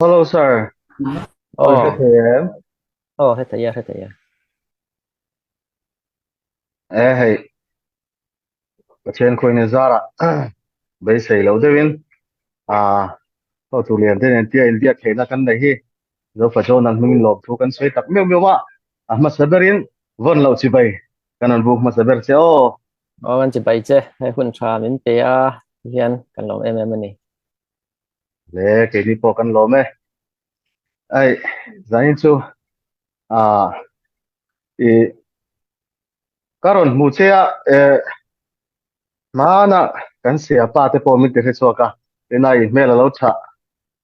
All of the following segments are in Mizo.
Hello sir. Aw hre Aw, thei em? aw hre thei e, hre thei e. E hei, Pathian khuain i zarah beisei lo deuhin a hotu lian te nen tia inbiak theihna kan nei hi Zofa John an hmingin lawmthu kan sawi tak meuh meuh a, a hmasa berin vawn loh chibai kan rawn buk hmasa ber che aw. Aw kan chibai che, hei hun tha min pe a hian kan lawm em em a ni. Le, keini pawh kan lawm e. Ai, zanin chu a i ka rawn hmu che a, e hmana kan sia pa te pawh min ti hre chhuak a, tina i hmel a lo tha,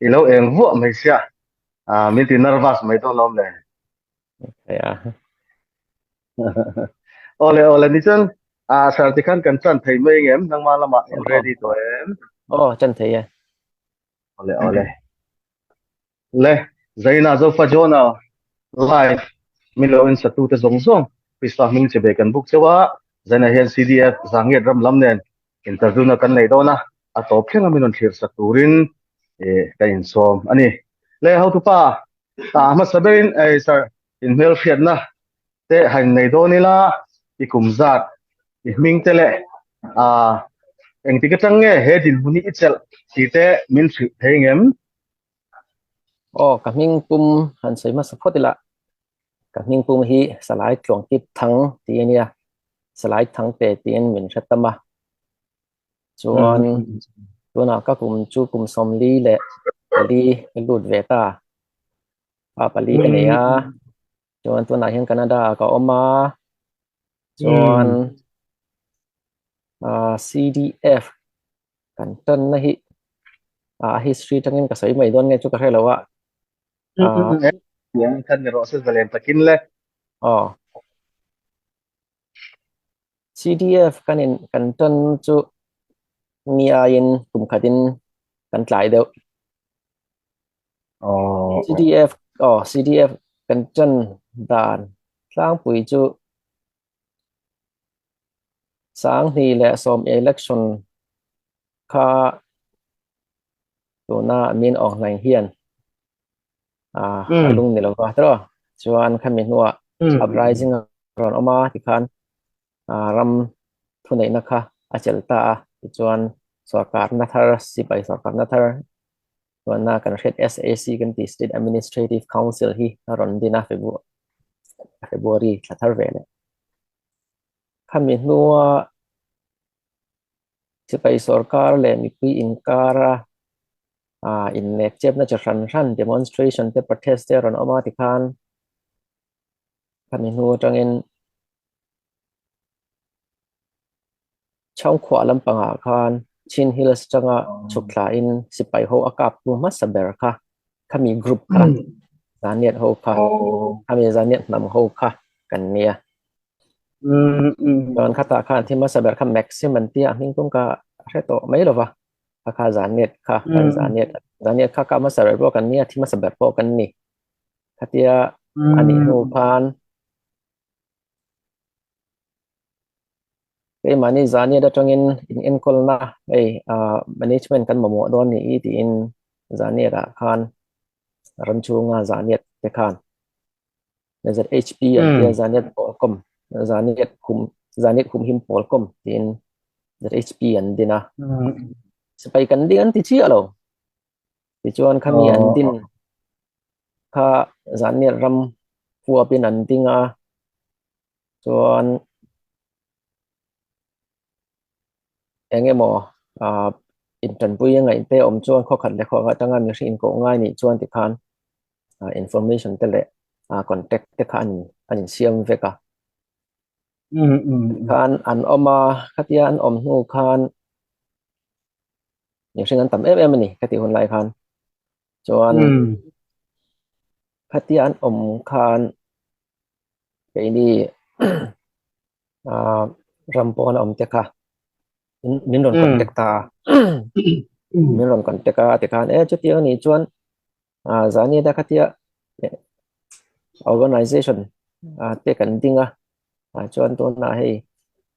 i lo eng vuah mai sia, a min ti nervous mai dawn lawm le. Aya. Awle awle ni chuan a sir ti khan kan chan thei mai ngem nangma lamah in ready tawh em? Aw chan thei e. Awle awle. Le Zaina Zofa Jona live min lo en satu te zawng zawng Krista hming che ve kan buk cheu a Zaina hian CDF Zangiat ram lam nen interview na kan nei dawn a a tawp thleng a min rawn thlir sak turin eh ka insawm a ni. Le hotupa A hmasa berin ei sir inhmelhriatna te han nei dawn ila i kum zat i hming te leh a engtik atang nge he dinhmun hi i chelh tih te min hrilh thei ngem? Aw ka hming pum han sawi hmasa phawt ila ka hming pum hi Salai Tluangkip Thang tih a nia Salai Thangte tiin min hre tam a. Chuan tunah ka kum chu kum 44 ka lut ve ta. Pa pali ka nei a. Chuan tunah hian Canada ah ka awm a. Chuan CDF kan tanna hi a history atangin ka sawi mai dawn nge chu ka hre lo a. Kan ni rawh se zalen takin le. Aw. CDF kan in kan tan chu mi aiin kum khatin kan tlai deuh. CDF aw CDF kan tan dan tlangpui chu 2010 election kha tuna min Aung Hlaing hian a lung ni lova tawh chuan khami hnuah uprising a rawn awm a tikhan ram thuneihna kha a chelh ta a tichuan sorkarna thar sipai sorkarna thar chuanna kan hriat SAC kan tih State Administrative Council hi a rawn din a February thla thar ve leh khami hnua sipai sorkar leh mipui inkara ah innek chepna chi hran hran demonstration te protest te a rawn awm a tikhan khami hnu atangin Chhangkhuah lampangah khan Chin Hills atanga chhuk thlain sipai ho a kap tu hmasa ber kha khami group kha Zaniat ho kha khami Zaniat hnam ho kha kan nia. Chuan khatah khan thil hmasa ber kha Maxim an tia a hming tum ka hre tawh mai lova. Kha kha Zaniat kha kan Zaniat Zaniat kha kap hmasa ber pawh kan nia thil hmasa ber pawh kan ni. Khatia a nih hnu khan keimahni Zaniat atangin in enkawlna hei ah management kan mamawh dawn ni i tiin Zaniat ah khan ram chhunga Zaniat te khan ZHP an tia Zaniat pawl kawm Zaniat hum Zaniat humhim pawl kawm tiin ZHP an din a sipai kan ding an ti chiah lo tichuan khami an din kha Zaniat ram huapin an ding a chuan eng emaw ah intanpui a ngaih te awm chuan khaw khat leh khaw khat atanga mihring inkoh ngai nih chuan tikhan ah information te leh ah contact te kha an an insiam vek a tikhan an awm a khatia an awm hnu khan mihring an tam em em a ni ka tih hun lai khan chuan khatia an awm khan keini ah ram pawn a awm te kha min rawn contact ta a min rawn contact a tikhan e chutiang anih chuan ah zani ta khatia organization ah te kan ding a ah chuan tunah hei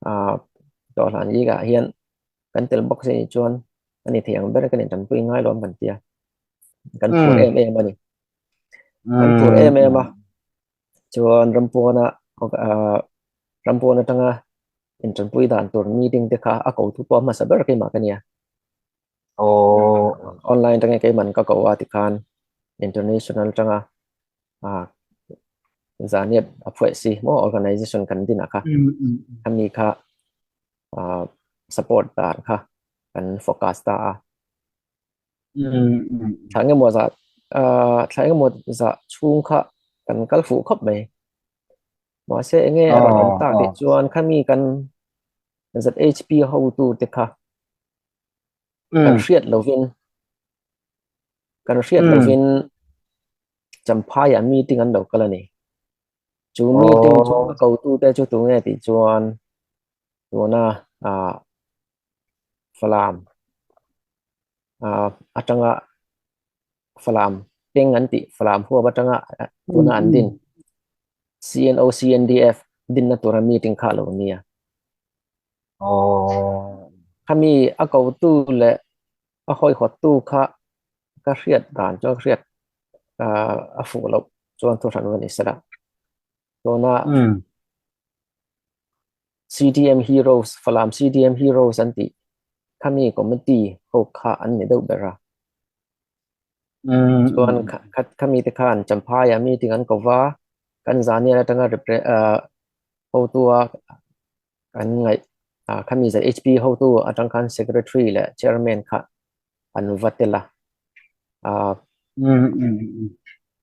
ah dawhlan zingah hian kan tel bawk se nih chuan ani thei ang ber kan intanpui ngai lo an kan ti a. Kan phur em em a ni. Kan phur em em a. Chuan rampawna rampawna atanga intanpui dan tur meeting te kha a ko thu pawh a hmasa ber keimah ka nia. Online atanga keiman ka ko a tikhan international atanga zaniat a phuah si maw organization kan din ah kha khami kha support dan kha kan focus ta a. Thla engemaw zah thla engemaw zah chhung kha kan kal fuh khawp mai. Mahse enge a rawn awm tak tih chuan khami kan ZHP hotu te kha kan hriat lovin kan hriat lovin Champhai ah meeting an lo kal a ni. Chu meeting chu a kotu te chu tunge tih chuan tuna ah Falam ah atanga Falam peng an tih Falam huap atanga tuna an din CNO CNDF dinna tura meeting kha a lo nia. Khami a kotu leh a hawihawttu kha ka hriat dan chuan ka hriat a fuh loh chuan thu hran va ni sela. Tuna CDM Heroes, Falam CDM Heroes an tih khami committee ho kha an ni deuh ber a. Chuan khami te khan Champhai ah meeting an ko va, kan zanian atanga hotu a kan ngaih khami ZHP hotu atang khan secretary leh chairman kha an va tel a.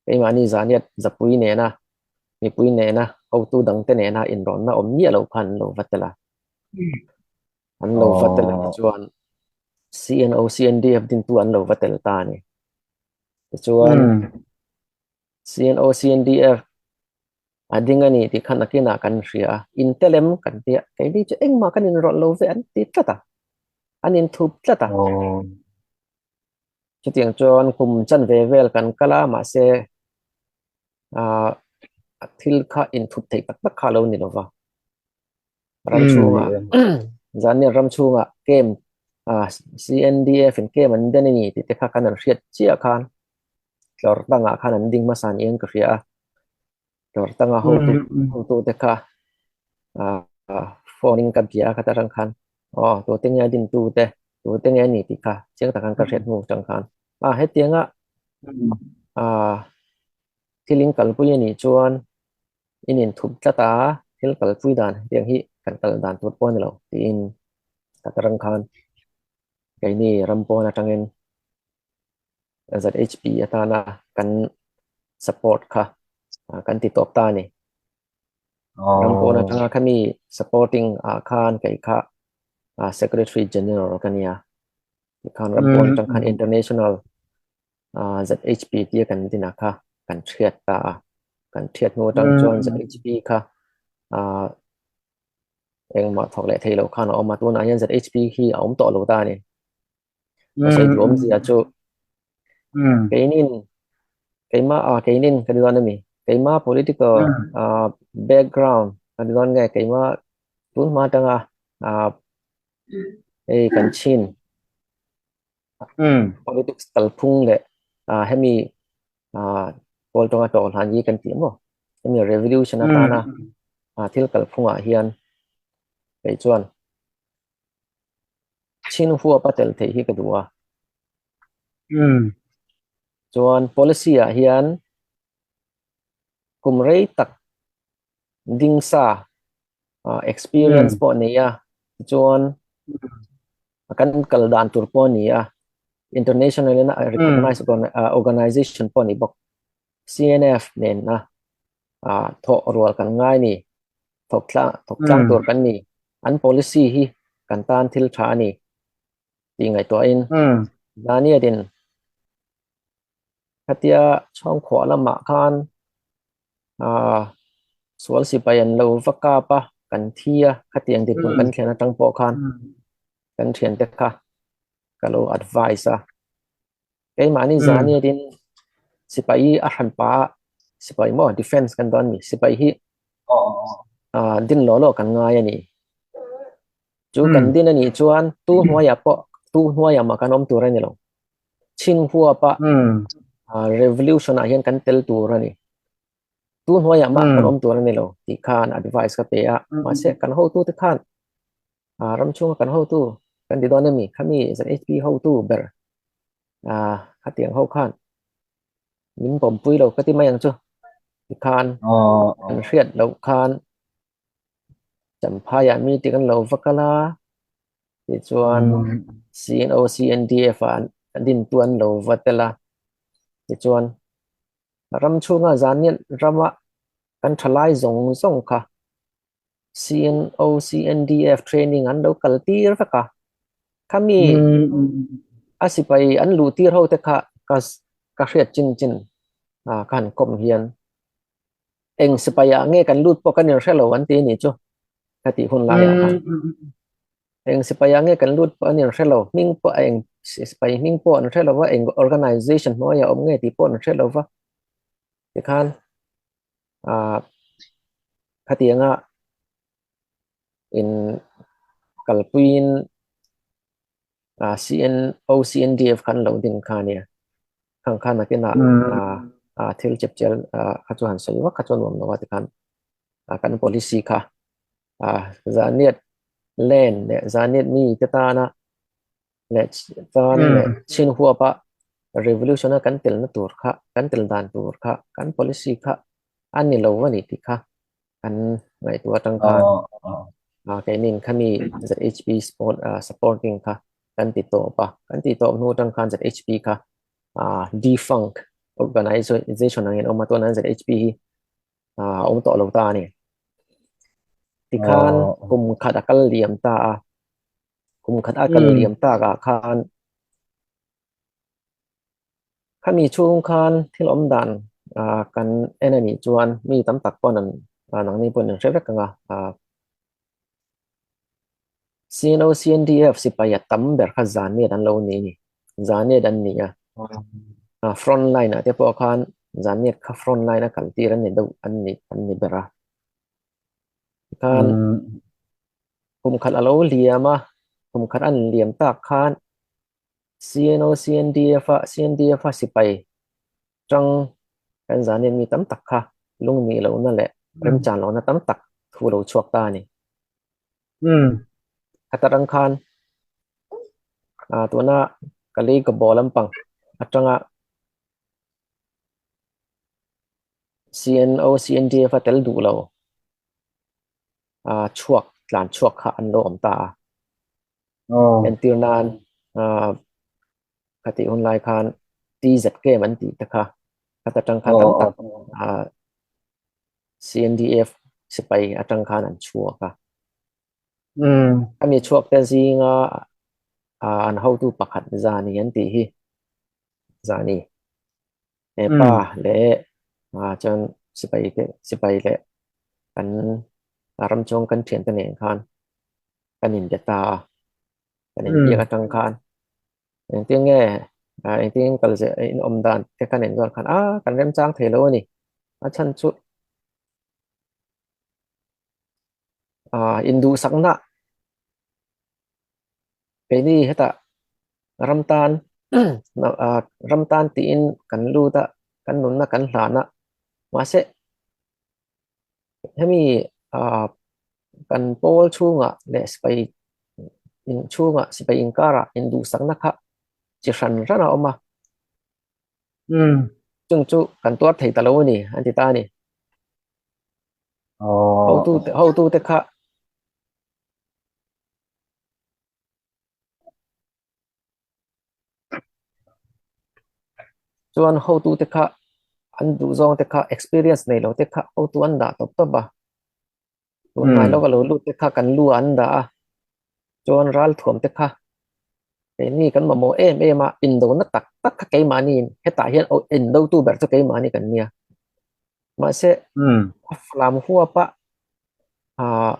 Keimahni zaniat zapui nena mipui nena hotu dangte nena inrawnna awm miah lo khan an lo va tel a. An lo va tel a tichuan CNO, CNDF dintu an lo va tel ta a ni. Tichuan CNO, CNDF a ding a ni tih khan nakinah kan hria a, in tel em kan tia keini chu engmah kan inrawlh lo ve an ti tlat a, an inthup tlat a. Chutiang chuan kum chanve vel kan kal a mahse ah thil kha inthup theih tak tak kha a lo ni lo va. Ram chhungah zan ram chhungah camp ah CNDF in camp an den a ni tih te kha kan han hriat chiah khan tlawr tangah khan an ding hmasa niin ka hria a. Tlawr tanga hotu hotu te kha ah phone in ka bia a khat atang khan aw tute nge a din tu te tute nge a ni tih kha chiang tak khan ka hriat hnu atang khan a hetianga ah thil in kalpui a nih chuan in inthup tlat a thil kalpui dan hetiang hi kan kal dan tur pawh a ni lo tiin ka tarang khan keini ram pawn atangin ZHP atana kan support kha kan ti tawp ta a ni. Ram pawn atanga khami supporting ah khan kei kha Secretary General ka nia. Tikhan ram pawn atang khan International ZHP tia kan din ah kha kan thiat ta a. Kan thiat hnu atang chuan ZHP kha engmah thawk leh thei lo khan a awm a. Tunah hian ZHP hi a awm tawh lo ta a ni. Ka sawi duh awmzia chu keinin keimah ah keinin ka ti dawn a mi keimah political ah background ka ti dawn nge keimah tun hma atanga ah hei kan chin politics kalphung leh ah hemi ah kawl tawnga tawh hlan hi kan tih maw hemi revolution atana ah thil kalphung ah hian kei chuan Chin huap a tel theih hi ka duh a. Chuan policy ah hian kum rei tak ding sa experience pawh nei a tichuan kan kal dan tur pawh a ni a international in a recognized organization pawh a ni bawk. CNF nen a thawh rual kan ngai ni thawk tlang thawk tlang tur kan ni an policy hi kan tan thil tha a ni tih ngaihtuahin Daniel-in khatia chhawngkhuah lamah khan sual sipai an lo va kap a kan thi a khatiang dinhmun kan thlen atang pawh khan kan thiante kha ka lo advice a. Keimahni zani din sipai a hran pa sipai maw defense kan dawn mi sipai hi din law law kan ngai a ni. Chu kan din a nih chuan tu hnuaiah pawh tu hnuaiah mah kan awm tur a ni lo. Chhinghuapa revolution ah hian kan tel tur a ni. Tu hnuaiah mah kan awm tur a ni lo tih khan advice ka pe a. Mahse kan hotute khan ram chhunga kan hotu kan ti dawn a mi khami ZHP hotu ber khatiang ho khan min pawmpui lo ka ti mai ang chu tikhan an hriat loh khan Champhaiah meeting an lo va kal a tichuan CNO CNDF ah an dintu an lo va tel a tichuan ram chhunga zaniat rama kan thalai zawng zawng kha CNO CNDF training an lo kal tir vek a khami a sipai an luh tir ho te kha ka ka hriat chin chin a ka han kawm hian eng sipai ah nge kan lut pawh kan inhre lo an ti a nih chu ka tih hun lai ah khan eng sipai ah nge kan lut pawh an inhre lo hming pawh eng sipai hming pawh an hre lo va eng organization hnuaiah awm nge tih pawh an hre lo va tikhan ah khatianga in kalpuiin ah CNO CNDF khan lo ding kha ania khang khan nakinah ah ah thil chep chel ah kha chu han sawi vak kha chu a nuam lo a tikhan ah kan policy kha ah zaniat land leh zaniat mi te tana leh tan leh chin huapa revolution a kan telna tur kha kan tel dan tur kha kan policy kha a ni lo a ni tih kha kan ngaihtuah atang khan ah keinin khami ZHP sport ah supporting kha kan ti tawp a kan ti tawp hnu atang khan ZHP kha ah defunct organization angin awm a tunah ZHP hi ah awm tawh lo ta a ni tikhan kum khat a kal liam ta a kum khat a kal liam tak ah khan khami chhung khan thil awm dan ah kan en a nih chuan mi tam tak pawn an nangni pawn an hre vek ang a ah CNO CNDF sipai a tam ber kha zaniat an lo ni a ni zaniat an ni a ah front line ah te pawh khan zaniat kha front line a kal tir an ni deuh an ni an ni ber a tikhan kum khat a lo liam a kum khat an liam tak khan CNO CNDF a CNDF a sipai tang kan zaniat mi tam tak kha lungnih lohna leh remchan lohna tam tak thu lo chhuak ta a ni. Khat atang khan ah tuna ka lei ka ball lampang atanga CNO CNDF a tel duh lo ah chhuak tlan chhuak kha an lo awm ta a. Entir nan ah khatih hun lai khan TZK an tih te kha khat atang khan tam tak ah CNDF sipai atang khan an chhuak a. Khami chhuak te zinga ah an hotu pakhat Zani an tih hi Zani he pa leh ah chuan sipai te sipai leh kan ram chhung kan thiante nen khan kan inbe ta a kan inbiak atang khan engtin nge ah engtin kal zel in awm dan te kan en zawt khan a kan remchang thei lo a ni a chhan chu ah induhsakna keini hetah ram tan ah ram tan tiin kan lut a kan nunna kan hlan a mahse hemi ah kan pawl chhungah leh sipai in chhungah sipai inkarah induhsakna kha chi hran hran a awm a chung chu kan tuar thei ta lo a ni an ti ta a ni hotu hotu te kha chuan hotu te kha an duh zawng te kha experience nei lo te kha hotu an dah tawp tawp a tun hnai lawk a lo lut te kha kan lu ah an dah a chuan ral thuam te kha keini kan mamawh em em a indona tak tak kha keimahni hetah hian indo tu ber chu keimahni kan nia mahse a lam huap a ah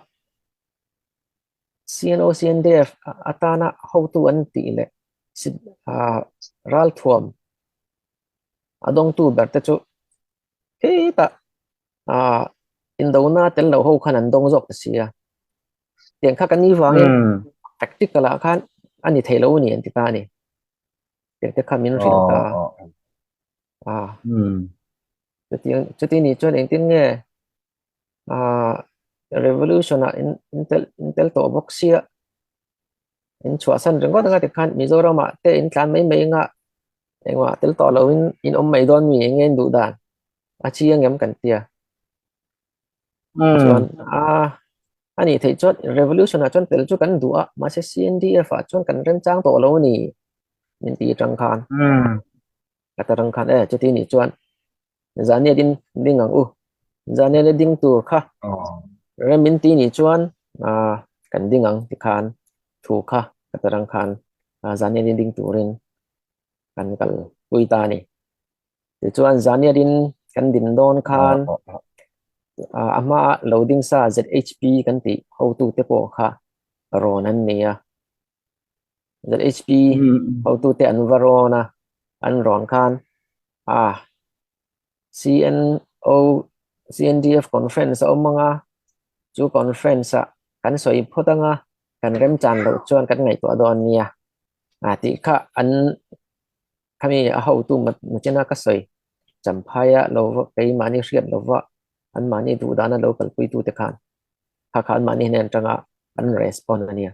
CNO CNDF atana hotu an tih leh ah ral thuam a dawngtu ber te chu hetah ah indona tel lo ho khan an dawng zawk ta si a tiang kha kan ni vangin practical ah khan a ni thei lo a ni an ti ta a ni. Tiang te kha min hrilh ta a. Chutiang chuti ni chuan engtin nge revolution ah in in tel in tel tawh bawk sia in chhuahsan ringawt anga tikhan Mizoram ah te in tlan mai mai anga engmah tel tawh lo in in awm mai dawn mi enge in duh dan a chiang em kan tia. Chuan a ani theih chuan revolution ah chuan tel chu kan duh a mahse CNDF ah chuan kan remchang tawh lo a ni min ti atang khan ka ta rang khan e chuti nih chuan zaniat in ding ang u zaniat a ding tur kha rem in ti nih chuan kan ding ang ti khan thu kha ka ta rang khan zaniat in ding turin kan kal pui ta a ni. Tichuan Zaniarin kan din dawn khan a hma lo ding sa ZHP kan tih hotute pawh kha rawn an ni a. ZHP hotute an va rawn a, an rawn khan a CNO CNDF conference a awm ang a, chu conference ah kan sawi phawt ang a, kan remchan loh chuan kan ngaihtuah dawn nia a tih kha an Khami a hotu machina ka sawi Champhaia lo va keimahni hriat lo va anmahni duh dana lo kalpuitute khan kha kha anmahni hnen atanga an respond a nia.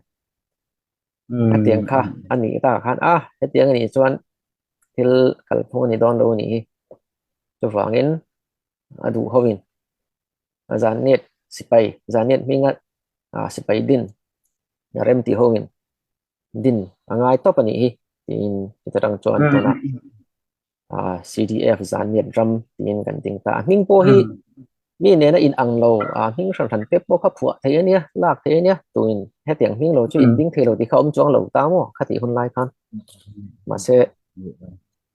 Hetiang kha a nih takah khan a hetiang a nih chuan thil kalphung a ni dawn lo a nih hi. Chuvangin a duh hoin Zaniat sipai Zaniat hminga sipai din remti hoin din a ngai tawp a nih hi tiin chuta tang chuan tunah CDF Zaniat ram tiin kan ding ta a. Hming pawh hi mi nena in ang lo a hming hran hran te pawh kha phuah thei a nia lak thei a nia tuin hetiang hming lo chu in ding thei lo tih kha awm chuang lo ta maw khatih hun lai khan mahse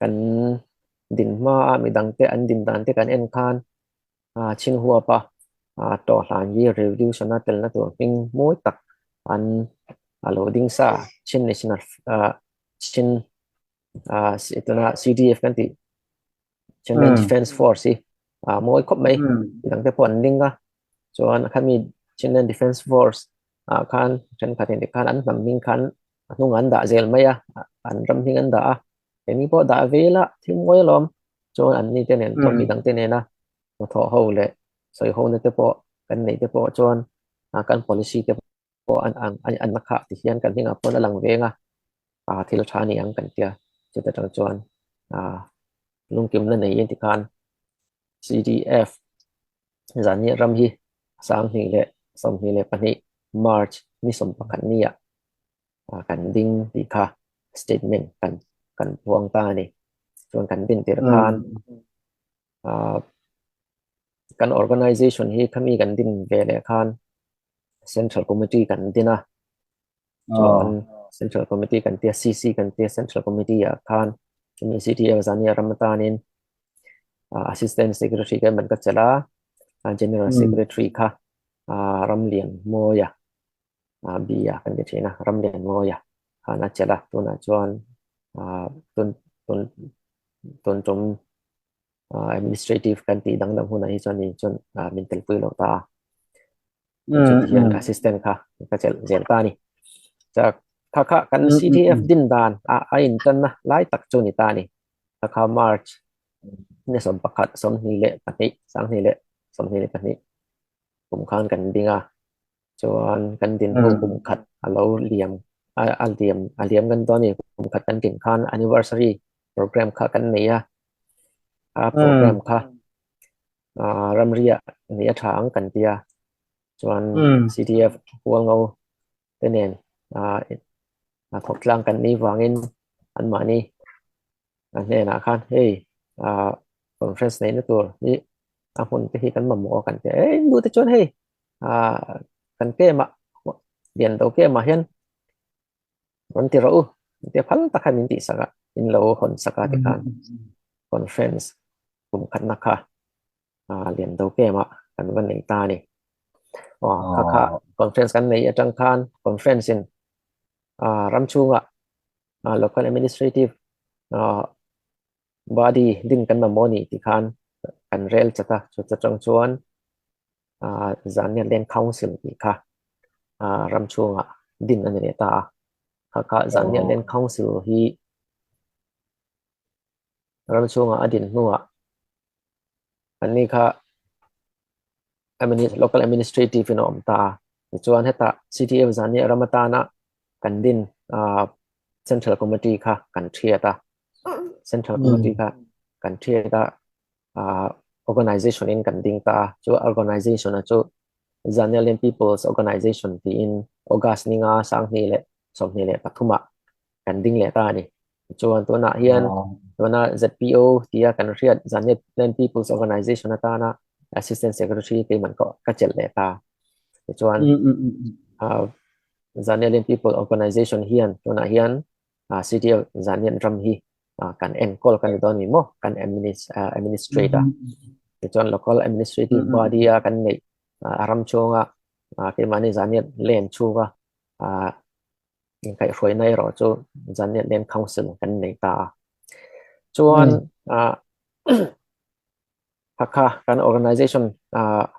kan din hma a midang te an din dan te kan en khan Chinhuapa tawhlan hi revolution a telna tur hming mawi tak an a lo ding sa Chin National Chin tuna CDF kan tih Chinland Defence Force hi mawi khawp mai midang te pawh an ding a chuan khami Chinland Defence Force ah khan thenkhat in tikhan an hnam hming khan a hnungah an dah zel mai a an ram hming an dah a Keini pawh dah ve ila thil mawi alawm. Chuan an ni te nen chuan midang te nena hnathawh ho leh sawi ho na te pawh kan neih te pawh chuan kan policy te pawh an ang an la khah ti hian kan hmingah pawh a lang veng a, thil tha a ni ang kan tia. Chuta tang chuan lungkimna neiin tikhan CDF Zaniah ram hi 2022 March ni 11 nia kan ding tih kha statement kan kan puang ta a ni. Chuan kan din tir khan kan organization hi khami kan din ve leh khan Central Committee kan din a. Chuan Central Committee kan tia CC kan tia Central Committee ah khan chumi CTL Zania ram atanin Assistant Secretary kan man ka chelh a, General Secretary kha Ramlian Mawia bia kan ti thin a Ramlian Mawia khan a chelh a tunah chuan tun tun tun tum administrative kan tih dangdang hunah hi chuan ni chuan min telpui lo ta a chuti hian assistant kha ka chelh zel ta a ni chak kha kha kan CDF din dan a a intanna lai tak chu ni ta a ni kha kha March ni 11 22 2022 kum khan kan ding a chuan kan din hnu kum khat a lo liam a liam a liam kan dawn a ni kum khat kan din khan anniversary program kha kan nei a a program kha ramriah nei a tha ang kan tia chuan CDF Hualngo te nen a thawk tlang kan nih vangin anmahni a hnenah khan hei conference neihna tur hi a hmun te hi kan mamawh a kan ti a ei nu te chuan hei kan kem ah lian lo kem ah hian rawn ti rawh u tia phal tak khan min tih sak a min lo hawn sak a tikhan conference kum khatna kha lian do kem ah kan va nei ta a ni aw kha kha conference kan nei atang khan conference in ram chhungah local administrative body ding kan mamawh a ni tih khan kan rel chat a chu atang chuan Zania Land Council tih kha ram chhungah din a ni leh ta a kha kha Zania Land Council hi. Ram chhunga a din hnuah anni kha local administrative in a awm ta a. Tichuan hetah CTF Zania ram atana kan din Central Committee kha kan thiat a. Central Committee kha kan thiat a, organization in kan ding ta a. Chu organization a chu Zanialian People's Organization tiin August ninga 2023 ah kan ding leh ta a ni. Chuan tunah hian tuna ZPO tia kan hriat Zanialian People's Organization atana Assistant Secretary keiman ka chelh leh ta. Tichuan Zanialian People Organization hian tunah hian City of Zanian ram hi kan enkawl kan ni dawn ni maw? Kan administrate a. Tichuan local administrative body a kan neih a ram chhunga keimahni Zanian Land chhunga inkaihhruaina erawh chu Zanian Land Council kan nei ta a. Chuan Hakha kan organization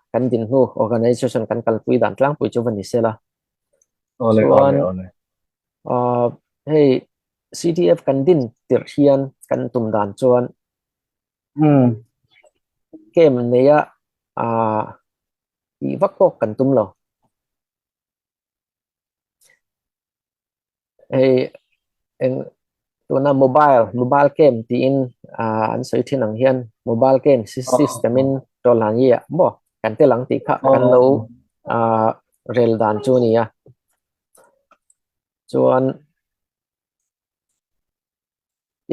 kan din hnu organization kan kalpui dan tlangpui chu va ni sela. Chuan hei CDF kan din tirh hian kan tum dan chuan camp neia tih vak pawh kan tum lo. Hei eng tuna mobile mobile camp tiin an sawi thin ang hian mobile camp system in tawlhan hi ah maw kan tel ang tih kha kan lo rel dan chu a ni a. Chuan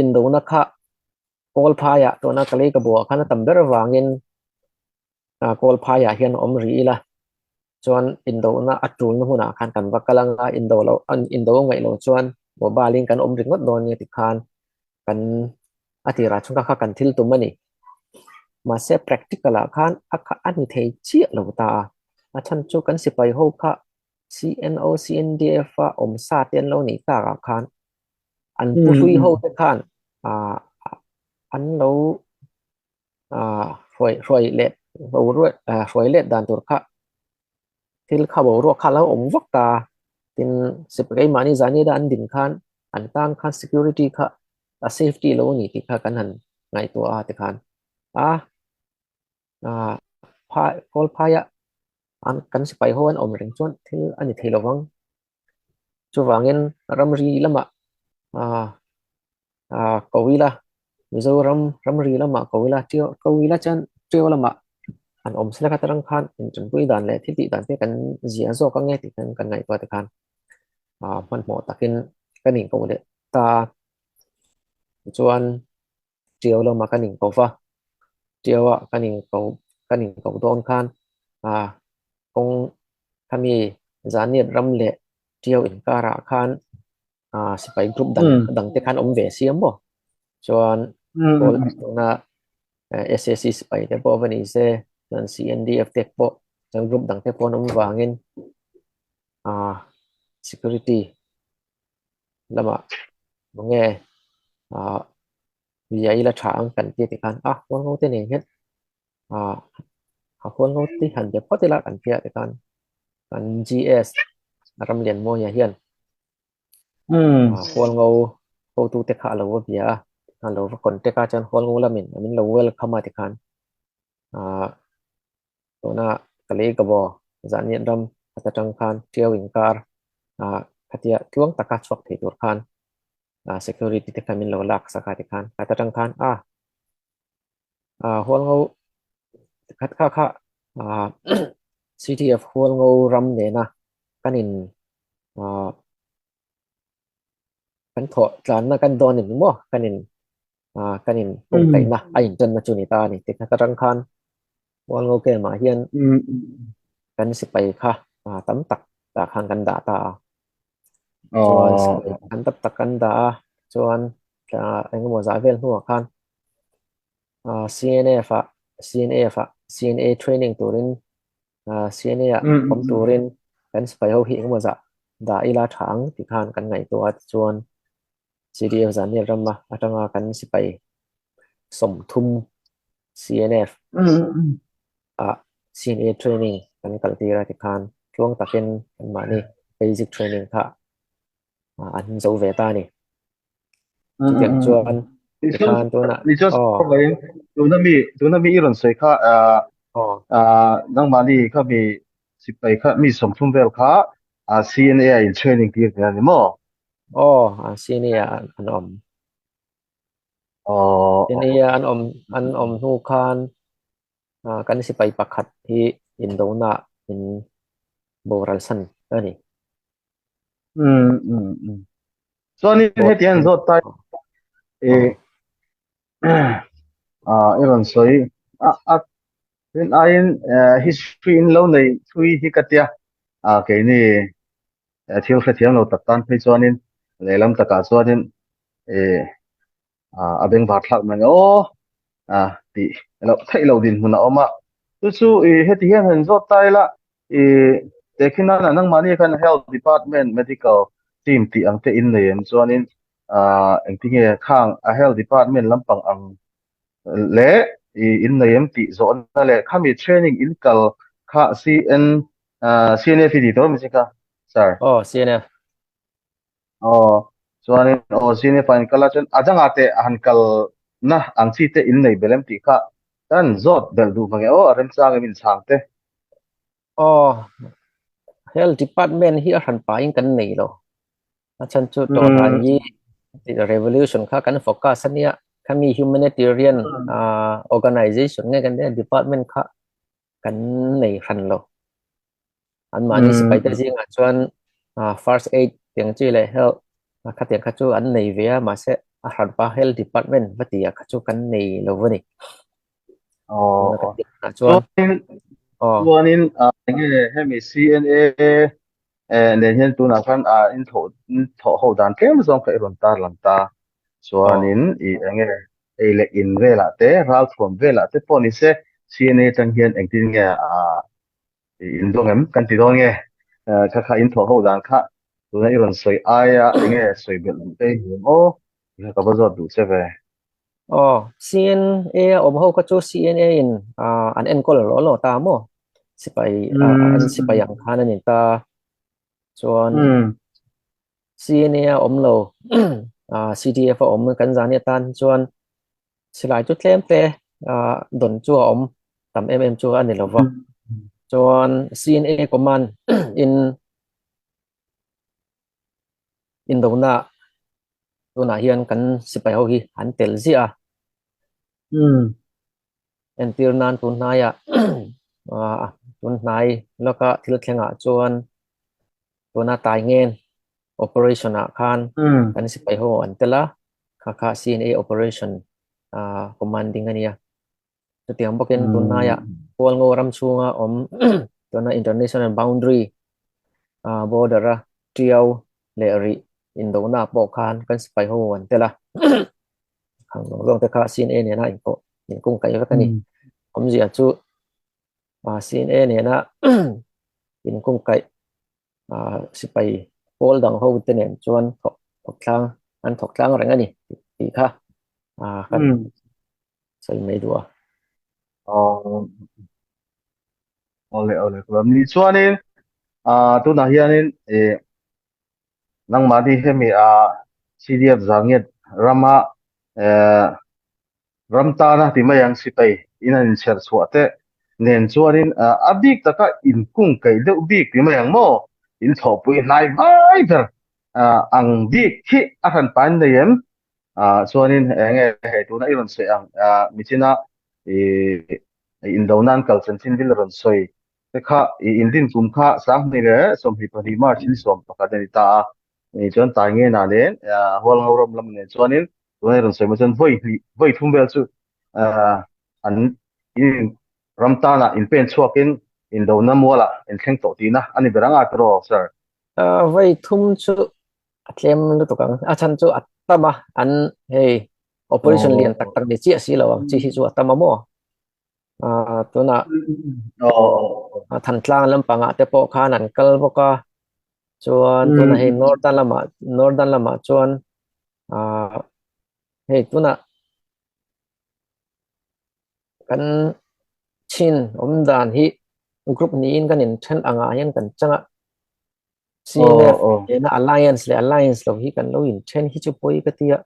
indona kha kawl phaiah tuna ka lei ka buah khan a tam ber avangin kawl phaiah hian a awm rih ila chuan indona a tulna hmunah khan kan va kal anga indo lo an indo ngaih lo chuan mobile in kan awm ringawt dawn nia tikhan kan a tirah chhungka kha kan thil tum a ni. Mahse practical ah khan a kha a ni thei chiah lo ta a, a chhan chu kan sipai ho kha CNO CNDF a awm sa te an lo nih takah khan an pu hlui ho te khan an lo hruai hruai let hruai let dan tur kha thil kha boruak kha a lo awm vak ta tin keimahni zani an din khan an tan khan security kha a safety lo a ni tih kha kan han ngaihtuah a tikhan a phai kawl phaia an kan sipai ho an awm reng chuan thil a ni thei lovang chuvangin ramri lamah ko ila Mizoram ramri lamah ko ila ṭiau ko ila chuan ṭiau lamah an awm sela kha tarang khan inṭanpui dan leh thil tih dan te kan zia zawk ang e tih khan kan ngaihtuah te khan hmanhmawh takin kan inko leh ta a tichuan ṭiau lamah kan inko va ṭiau ah kan inko kan inko dawn khan kawng khami Zaniat ram leh ṭiau inkarah khan sipai group dang dang te khan awm ve si a maw chuan kawl tuna SAC sipai te pawh va ni se chuan CNDF te pawh chuan group dang te pawh an awm vangin security lamah mange bia ila tha ang kan tia tikhan a hual ngo te nen hian a hual ngo te han bia phawt ila kan tia tikhan kan GS Ramlianmawia hian hual ngo hotu te kha a lo va bia a a lo va contact a chuan hual ngo lamin min lo welcome a tikhan tuna ka lei ka baw zahniat ram khat atang khan ṭiau inkar khatia tluang taka chhuak thei tur khan security te kha min lo lak sak a tikhan khat atang khan a hual ngo khat kha kha city of hual ngo ram nena kan in kan thawh tlanna kan dawn in maw kan in kan in kawngkaihna a inṭanna chu ni ta a ni ti khat atang khan Hualngo camp ah hian kan sipai kha tam tak tah khan kan dah ta a chuan sipai kan tam tak kan dah a chuan engemaw zah vel hnuah khan CNF ah CNF ah CNA training turin CNA ah awm turin kan sipai ho hi engemaw zah dah ila tha ang tih khan kan ngaihtuah a tichuan CDF Zanial rama atanga kan sipai 30 CNF ah CNA training kan kal tir a tikhan tluang takin anmahni basic training kha an zo ve ta a ni. Chutiang chuan Tikhan tunah Ni chuan aw tuna mi tuna mi i rawn sawi kha ah aw ah nangmahni kha mi sipai kha mi 30 vel kha ah CNA a in training tir tih a ni maw? Aw CNA ah an awm. Aw CNA ah an awm an awm hnu khan ah kan sipai pakhat hi indona in boral san a ni. Um um um Chuanin heti hian zawt ta i ah i rawn sawi a a rin aiin history in lo nei thui hi ka tia ah keini thil hrethiam lo tak tan phei chuanin lehlam takah chuanin ih a bengvar thlak mai aw a tih loh theih lo dinhmun a awm a. Chu chu i heti hian han zawt ta ila i tehkhin nana nangmahni khan Health Department Medical Team tih ang te in nei em chuanin engtinge khang a Health Department lampang ang leh i in nei em tih zawhna leh khami training in kal kha CN CNF i tih tawh em kha sir? Aw CNF. Aw, chuanin aw CNF ah in kal a chuan a dangah te a han kal na ang chi te in nei belh em tih kha kan zawt belh duh mange aw a remchang em inchhang te. Aw, Health Department hi a hran pahin kan nei lo. A chhan chu tawhran hi revolution kha kan focus a nia, khami humanitarian organization nge kan nia department kha kan nei hran lo. Anmahni sipai te zingah chuan first aid tiang chi leh health khatiang kha chu an nei ve a, mahse a hranpa health department va tih ah kha chu kan nei lo a ni. Chuan chuanin enge hemi CNA nen hian tunah khan in thawh in thawh ho dan tlem zawng kha i rawn tar lang ta. Chuanin i enge ei leh in velah te ralthuam velah te pawh ni se CNA atang hian engtin nge in dawng em kan ti dawn nge kha kha in thawh ho dan kha tuna i rawn sawi aia enge sawi belh duh te i hmu em aw kha ka va zawt duh che ve. Aw CNA a awm ho kha chu CNA in an enkawl lo lo ta maw sipai an sipai ang khan an in ta chuan CNA a awm lo CDF a awm kan zan hi atan chuan silai chu tlem te dawn chu a awm tam em em chu a ni lo va chuan CNA command in indona tunah hian kan sipai ho hi an tel ziah a entir nan tun hnaiah tun hnai lawka thil thlengah chuan tuna tai ngen operation ah khan kan sipai ho an tel a kha kha CNA operation commanding a nia chutiang bawkin tunlaiah Hualngo ram chhunga awm tuna international boundary border a Tiau leh Rih indona pawh khan kan sipai ho an tel a khang zawng zawng te kha CNA nena inpawh inkungkaih vek a ni awmzia chu CNA nena inkungkaih sipai pawl dang ho te nen chuan thawk thawk tlang an thawk tlang reng a ni tih kha kan sawi mai duh a. Awle awle ni chuanin tunah hianin nangmahni hemi CDF Zangiat rama ram tana ti mai ang sipai in an inchher chhuah te nen chuanin a bik taka inkung kaih deuh bik ti mai ang maw in thawhpui hnai vai ber ang bik hi a hran pain nei em chuanin enge hei tuna i rawn sawi ang michina i indona an kal chanchin vil rawn sawi te kha i indin kum kha 2022 March ni 11 a ni ta a ni chuan tai nge na nen Hualngo ram lam nen chuanin tuna i rawn sawi mai chuan vawi hnih vawi thum vel chu an in ram tana in pen chhuakin indona mualah in thleng tawh tihna a ni ber ang a tiraw sir? Vawi thum chu a tlem lutuk ang a chhan chu a tam a an hei operation lian tak tak ni chiah si lo ang chi hi chu a tam a maw tunah Thantlang lampangah te pawh khan an kal bawk a chuan tunah hei northern lamah northern lamah chuan hei tunah kan chin awm dan hi group niin kan inthen angah hian kan chang a CNF nena alliance leh alliance lo hi kan lo inthen hi chu pawi ka ti a.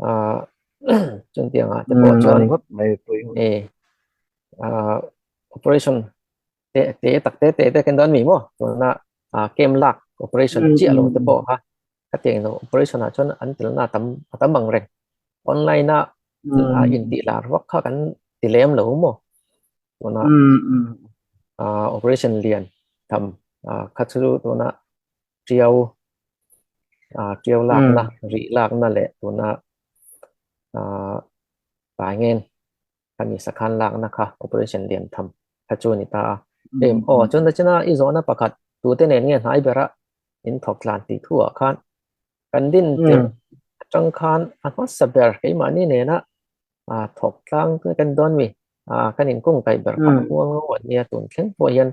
Ah chutiangah te pawh Umm a chuan ni ngawt mai pui. e ah operation te te tak te te te kan dawn mi maw tuna ah camp lak operation chiah lo te pawh kha khatiang lo operation ah chuan an telna a tam a tam ang reng. Online a a intih lar vak kha kan ti lem lo maw tuna ah operation lian tham ah kha chu tuna Tiau ah Tiau lakna rih lakna leh tuna ah Paingen khami sakhan lakna kha operation lian tham kha chu a ni ta a. Em aw chuan ta china i zawhna pakhat tute nen nge hnai bera in thawk tlan tih thu ah khan kan din tirh atang khan a hmasa ber keimahni nena ah thawk tlang kan dawn mi ah kan inkung kaih ber kha Hualngo an nia tun thleng pawh hian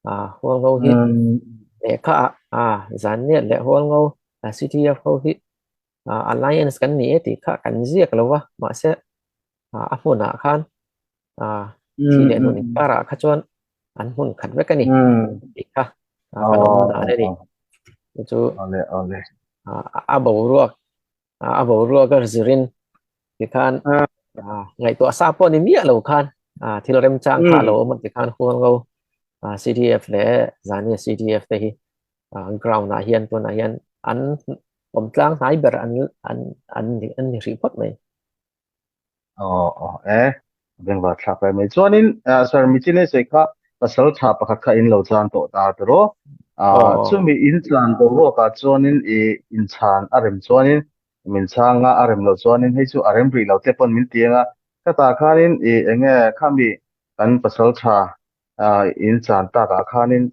ah Hualngo hi lehkha ah ah Zanniat leh Hualngo CTF ho hi ah alliance kan ni e tih kha kan ziak lo va mahse ah a hmunah khan ah thih leh nun inkarah kha chuan an hmun khat vek a ni tih kha kan awm dan a ni chu a boruak a boruak a zirin tikhan ngaihtuah sa pawh ni miah lo khan thil remchang kha lo awm a tikhan Hualngo CDF leh Zania CDF te hi ground ah hian tunah hian an awm tlang hnai ber an an an an ni hrih phawt mai. Aw aw e bengvar thlak lai mai chuanin sir Michine sawi kha pasal tha pakhat kha in lo chan tawh ta tiraw chumi in tlan boruak ah chuanin i inchhan a rem chuanin min chhang a a rem loh chuanin hei chu a rem rih lo te pawn min ti ang a khatah khanin i enge khami kan pasal tha in chan tak ah khanin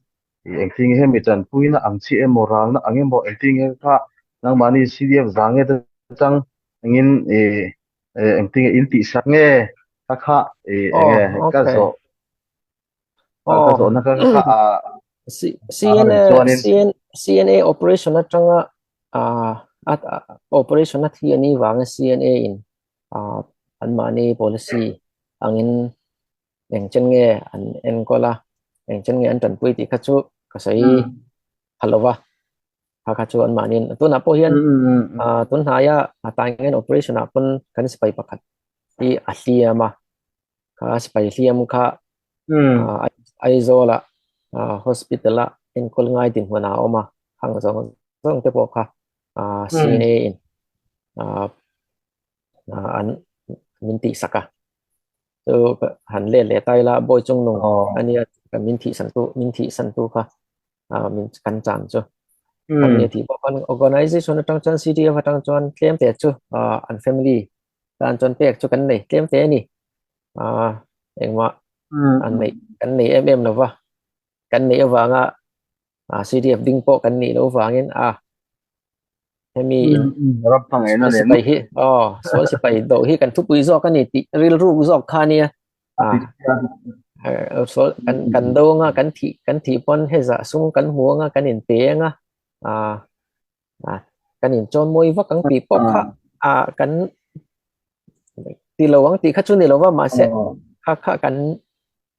i engtin nge hemi tanpuina ang chi emaw ralna ang emaw engtin nge kha nangmahni CDF zang nge te chang engin i engtin nge in tihsak nge kha kha i enge ka zawh ka zawhna kha kha a CNA CN CNA operation atanga a operation a thi ani vanga CNA in anmahni policy angin eng chen nge an enkawl a eng chen nge an tanpui tih kha chu ka sawi pha lo va kha kha chu anmahniin tunah pawh hian tun hnaia a taingen operation ah pawn kan sipai pakhat hi a hliam a kha sipai hliam kha Aizawl ah hospital ah enkawl ngai dinhmun ah a awm a hang zawng zawng te pawh kha CNA in an min tihsak a. Chu han let leh ta ila bawi chung nung a nia kan min thih san tu min thih san tu kha min kan chan chu kan ni thih pawh kan organization atang chuan CDF atang chuan tlem te chu an family tan chuan pek chu kan nei tlem te a ni engmah an nei kan nei em em lova kan neih avanga CDF ding pawh kan nih loh vangin a hemi in ram hmangaihna sual nen sipai hi aw sual sipai do hi kan thupui zawk a ni tih rilruk zawk kha nia a sual kan kan do anga kan thih kan thih pawn hezah sum kan hmu anga kan in pe anga a a kan in chawn mawi vak ang tih pawh kha a kan ti lo ang tih kha chu ni lo va mahse kha kha kan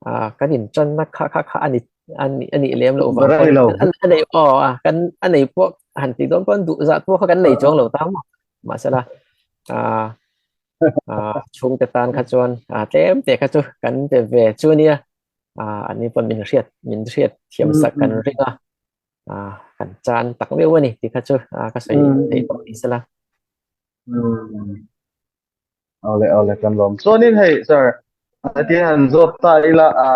a kan in chan na kha kha kha ani ani ani lem lo vang Barai lo. an a nei aw a kan a nei pawh han ti dawn pawn duh zat pawh kha kan nei chuang lo ta maw mahse la a a chhungte tan kha chuan a tlem te kha chu kan pe ve chu nia a ani pawn min hriat min hriat thiam sak kan ring a a kan chan tak meuh a ni tih kha chu a ka sawi theih tawh ni sela. Awle awle kan lawm chuanin hei sir heti han zawt ta ila a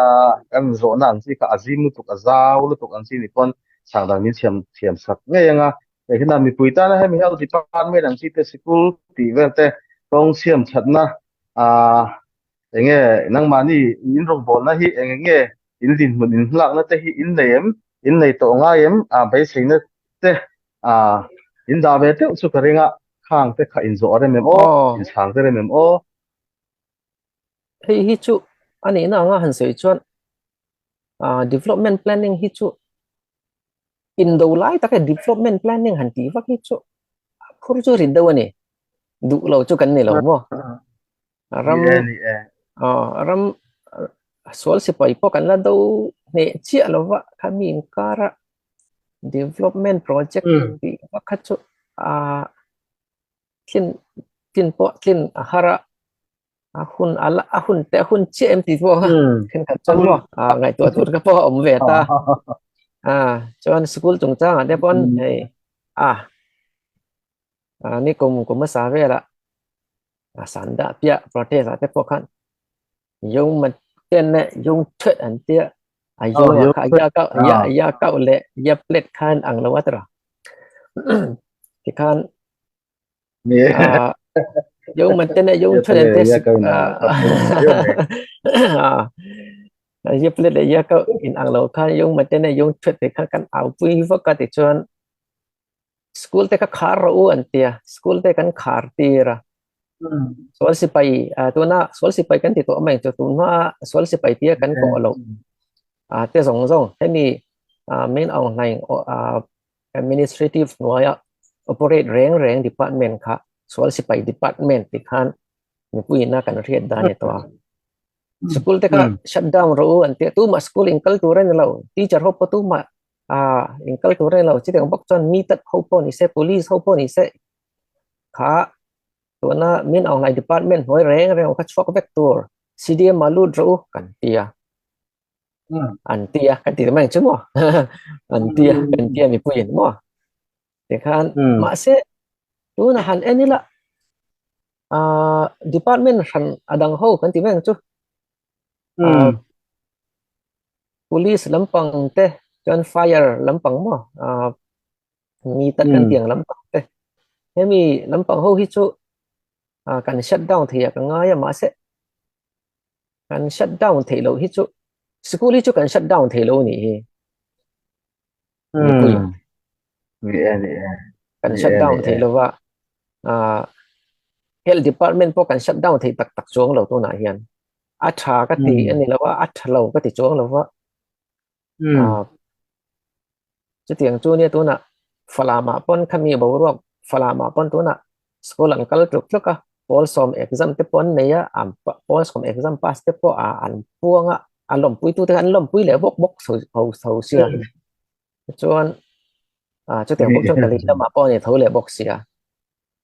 kan zawhna ang chi kha a zim lutuk a zau lutuk ang chi ni pawn chhang dan min thiam thiam sak ngei anga hei hian a mipui tana hemi health department ang chi te sikul tih vel te kawng siam thatna a enge nangmahni in rawngbawlna hi eng nge in dinhmun in hlakna te hi in nei em in nei tawh ngai em a beiseina te a in dah ve teuh chu ka ring a khang te kha in zawh a rem em aw in chhang te rem em aw. Hei hi chu a nihna anga han sawi chuan development planning hi chu indo lai taka development planning han tih vak hi chu phur chu rit deuh a ni duh lo chu kan ni lo maw ram ram sual sipai pawh kan la do hneh chiah lo va khami inkara development project tih vak kha chu a thlin. Tlin pawh tlin a har a, a hun a la a hun te a hun chiah em tih pawh kha thenkhat chuan maw ngaihtuah tur kha pawh a awm ve ta. A chuan school chungchangah te pawn hei a ni kum kum hmasa velah a san dah piah protest ah te pawh khan yung ma ten leh yung thut an tia a yung ah kha ya kau ya ya kau leh ya plate khan ang lo a tira tikhan yung man ten yung thut an tia ya plate leh ya kau in ang lo khan yung man ten leh yung thut te khan kan au pui vak a tichuan School te kha khar rawh u an ti a, school te kan khar tir a. Sual sipai tuna sual sipai kan ti tawh mai chu tun hma sual sipai tia kan kawh loh te zawng zawng hemi main aung hlaing administrative hnuaia operate reng reng department kha sual sipai department ti khan mipuiin a kan hriat dan a ni tawh a. School te kha shut down rawh u an ti a, tumah school in kal tur a ni lo, teacher ho pawh tumah a in kal tur a ni lo chutiang bawk chuan mi tak ho pawh ni se police ho pawh ni se kha tuna min aung hlai department hnuai reng reng kha chhuak vek tur C_D_M ah lut rawh u kan ti a an ti a kan ti ta mai ang chu maw an ti a kan ti a mipui in maw tikhan mahse tuna han en ila ah department hran a dang ho kan ti mai ang chu Police lampang te chuan fire lampang maw ah mi tak kan tiang lampang te hemi lampang ho hi chu ah kan shut down thei ah ka ngai a mahse kan shut down theih loh hi chu school hi chu kan shut down theih loh a nih hi mipui kan shut down theih lo va ah health department pawh kan shut down theih tak tak chuang lo tunah hian a tha ka ti a ni lo a a tha lo ka ti chuang lo va ah chutiang chu nia tunah Falam ah pawn khami boruak Falam ah pawn tunah school an kal tluk tluk a pawl sawm exam te pawh an nei a an pawl sawm exam pass te pawh ah an puang a a lawmpui tu te kha an lawmpui leh bawk bawk chho chho sia chuan ah chutiang bawk chuan ka lei lamah pawh a ni tho leh bawk sia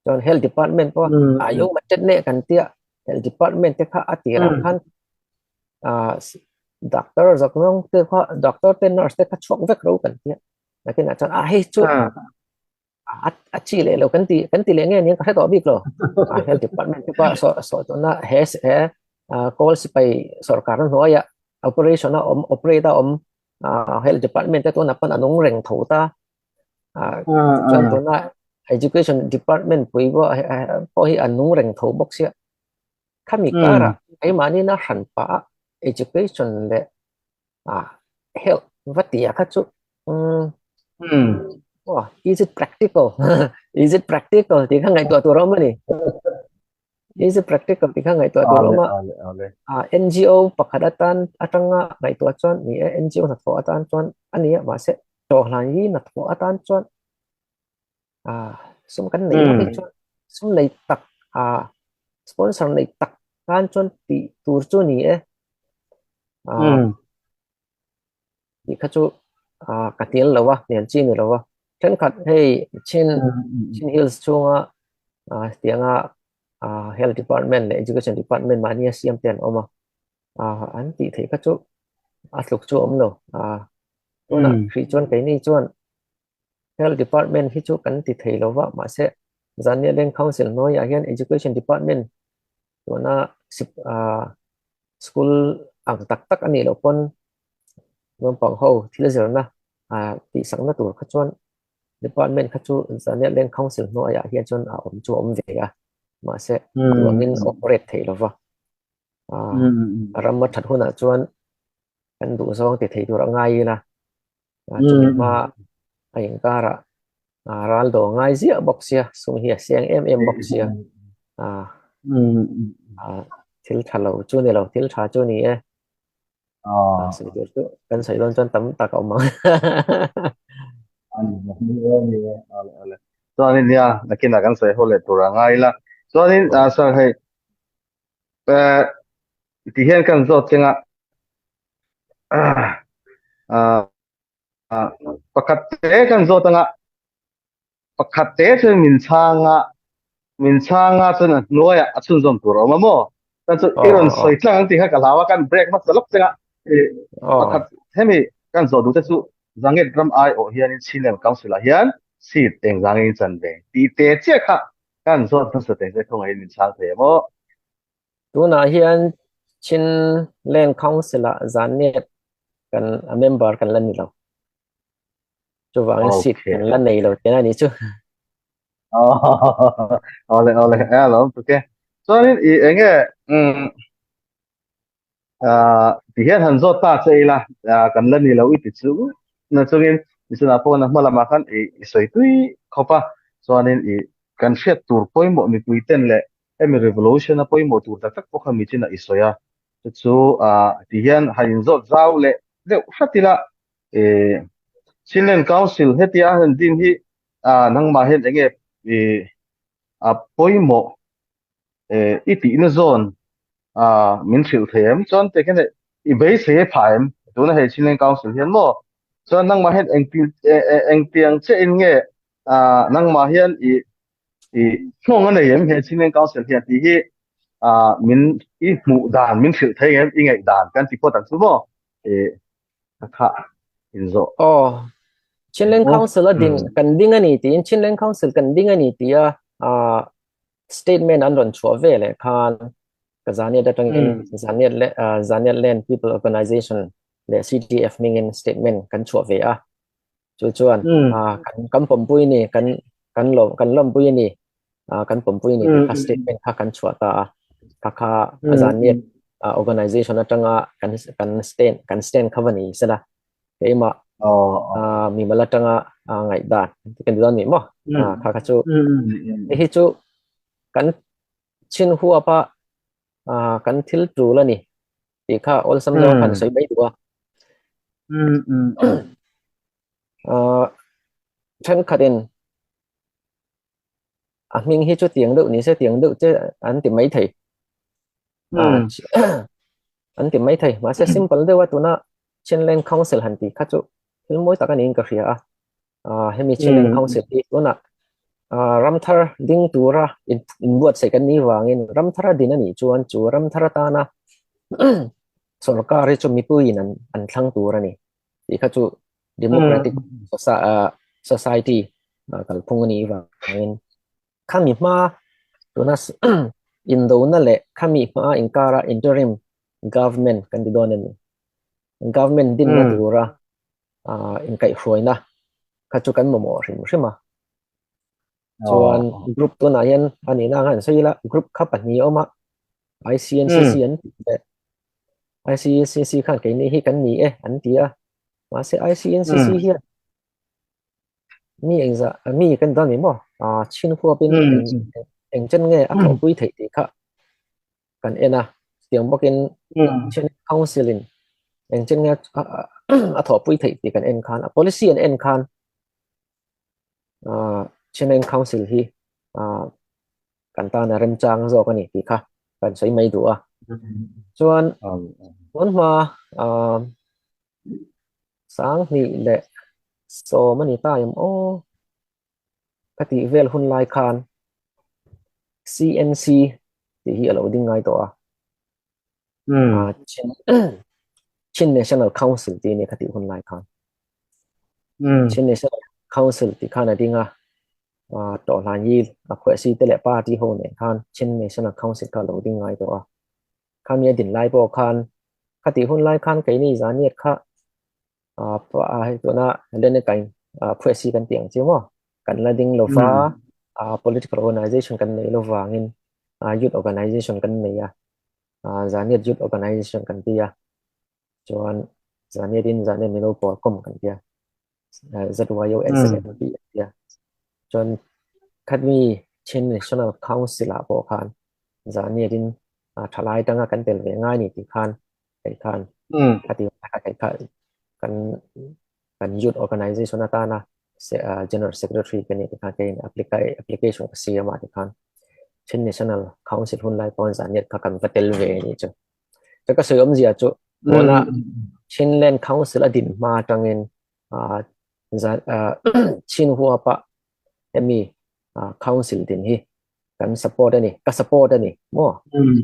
chuan health department pawh a yung ma tet neh kan tia health department te kha a tirah khan ah doctor zawk zawng te kha doctor te nurse te kha chhuak vek ro kan tia nakinah chuan a hei chu a chi leh lo kan ti kan ti leh nge nia ka hre tawh bik lo a health department te pawh saw saw tuna he he kawl sipai sorkar na hnuaia operation a awm operate a awm health department te tuna pawn a nung reng tho ta chuan tuna education department pui pawh pawh hi a nung reng tho bawk sia khami karah keimahni na hran pah a education leh health va tia kha chu oh is it practical is it practical tih kha ngaihtuah tur a awm a ni is it practical tih kha ngaihtuah tur a awm a NGO pakhat atan atanga ngaihtuah chuan ni e NGO hnathawh atan chuan a ni a mahse tawhlan hi hnathawh atan chuan sum kan nei vak hi chuan sum nei tak sponsor nei tak tan chuan tih tur chu ni e tih kha chu ka hnial lo a hnial chi ni lo a thenkhat hei chin chin hills chhunga tianga health department leh education department mahnia siam te an awm a an tih theih kha chu a tluk chu a awm lo tunah hrih chuan keini chuan Health Department hi chu kan ti thei lo va, mahse Zania Leng Council hnuaiah hian Education Department tuna school ang tak tak a nih loh pawn naupang ho thil zirna tihsakna tur kha chuan Department kha chu Zania Leng Council hnuaiah hian chuan a awm chu a awm ve a, mahse duh angin a operate thei lo va. Ram a that hunah chuan kan duhzawng ti thei tur a ngai ila. Chumi hma a inkarah ral do ngai ziah bawk sia sum hi a seng em em bawk sia thil tha lo chu ni lo thil tha chu ni e sawi tur chu kan sawi dawn chuan tam tak a awm ang chuanin nia nakinah kan sawi ho leh tur a ngai ila chuanin sir hei ti hian kan zawt cheng a Pakhat te kan zawt anga pakhat te chu min chhang a. Min chhang a chuan a hnuaiah a chhunzawm tur a awm a maw? Chuan chu i rawn sawi tlang ang tih kha ka hlau a, kan break hmasa lawk cheng a, pakhat hemi kan zawh duh te chu Zanget ram aiawh hianin Chinland Council ah hian seat eng zangin in chan ve tih te chiah kha kan zawt hmasa teh se khawngaihin min chhang thei em aw? Tunah hian Chinland Council ah Zanget kan a member kan la ni lo. Chuvangin seat kan la nei lo tihna a nih chu. Awle awle e alawm tuke. Chuanin i enge um ti hian han zawt ta che ila kan la ni lo i ti chu na chungin nichuna pawh na hma lamah khan i i sawi tui khawp a chuanin i kan hriat tur pawimawh mipui ten leh hemi revolution a pawimawh tur tak tak pawh kha michinah i sawi a chu chu ti hian han inzawt zau leh deuh hrat ila i Chinland Council hetia han din hi nangmah hian enge i a pawimawh i tihna zawn min hrilh thei em? Chuan te khian i beisei a phah em? Tuna hei Chinland Council hian maw? Chuan nangmah hian engtiang chiah in nge nangmah hian i i hnawng a nei em he Chinland Council hian tih hi min i hmuh dan min hrilh thei em? I ngaih dan kan ti phawt ang chu maw? A kha inzawh. Aw, Chinland Council a din kan ding a ni tiin Chinland Council kan ding a ni tia statement an rawn chhuah ve leh khan ka Zaniat atangin Zaniat le Zaniat Land People Organization leh CDF hmingin statement kan chhuah ve a. Chu chuan kan kan pawmpui ni kan kan lawm kan lawmpui a ni kan pawmpui ni tih kha statement kha kan chhuah ta a. Kha kha a Zaniat organization atanga kan kan stand kan stand kha va ni sela keimah mimal atanga ngaihdan kan ti dawn ni maw kha kha chu hei hi chu kan chin huap a kan thil tul a ni tih kha awlsam zawng khan sawi mai duh a thenkhatin a hming hi chu tiang deuh ni se tiang deuh che an ti mai thei an ti mai thei mahse simple deuh a tuna Chinland Council han tih kha chu thil mawi tak a niin ka hria a hemi Chinland Council hi tuna ramthar ding tura inbuatsaih kan nih vangin ramthar a din a nih chuan chu ramthar atana sorkar hi chu mipuiin an thlang tur a ni tih kha chu democratic society kalphung a nih vangin khami hma tuna indona leh khami hma inkara interim government kan ti dawn a ni. Government dinna tura inkaihhruaina kha chu kan mamawh hrim hrim a. Chuan group tunah hian a nihna ang han sawi ila group kha pahnih a awm a ICNCC an tih leh ICNCC khan keini hi kan ni e an ti a mahse ICNCC hian mi engzah mi kan dawn ni maw chhin huapin eng chen nge a thawhpui theih tih kha kan en a tiang bawkin Chin Council in eng chen nge a thawhpui theih tih kan en khan a policy an en khan Chinland Council hi kan tan a remchang zawk a ni tih kha kan sawi mai duh a. Chuan tun hma sanghnih leh sawm a ni ta em aw ka tih vel hun lai khan CNC tih hi a lo ding ngai tawh a. Chin Chin National Council tih a ni kha tih hun lai khan. Chin National Council tih khan a ding a tawhhlan hi a khuahsi te leh party ho nen khan Chin National Council kha a lo ding ngai tawh a. Khami a din lai pawh khan khatih hun lai khan keini Zaniat kha hei tuna Lenekain phuahsi kan tih ang chi maw kan la ding lo va political organization kan nei lo vangin youth organization kan nei a Zaniat Youth Organization kan ti a chuan Zaniat in Zaniat Mino Pawl Kom kan ti a ZYOSZNP an ti a chuan khatmi Chin National Council ah pawh khan Zaniat in thalai tanga kan tel ve ngai ni tih khan hei khan a ti hei kha kan kan youth organization atana general secretary ka nih tikhan keiin application ka siam a tikhan Chin National Council hun lai pawn Zaniat kha kan va tel ve a nih chu. Chu ka sawi awmzia chu tuna Chinland Council a din hma atangin Chin huapa hemi council din hi. Kan support a ni, ka support a ni maw?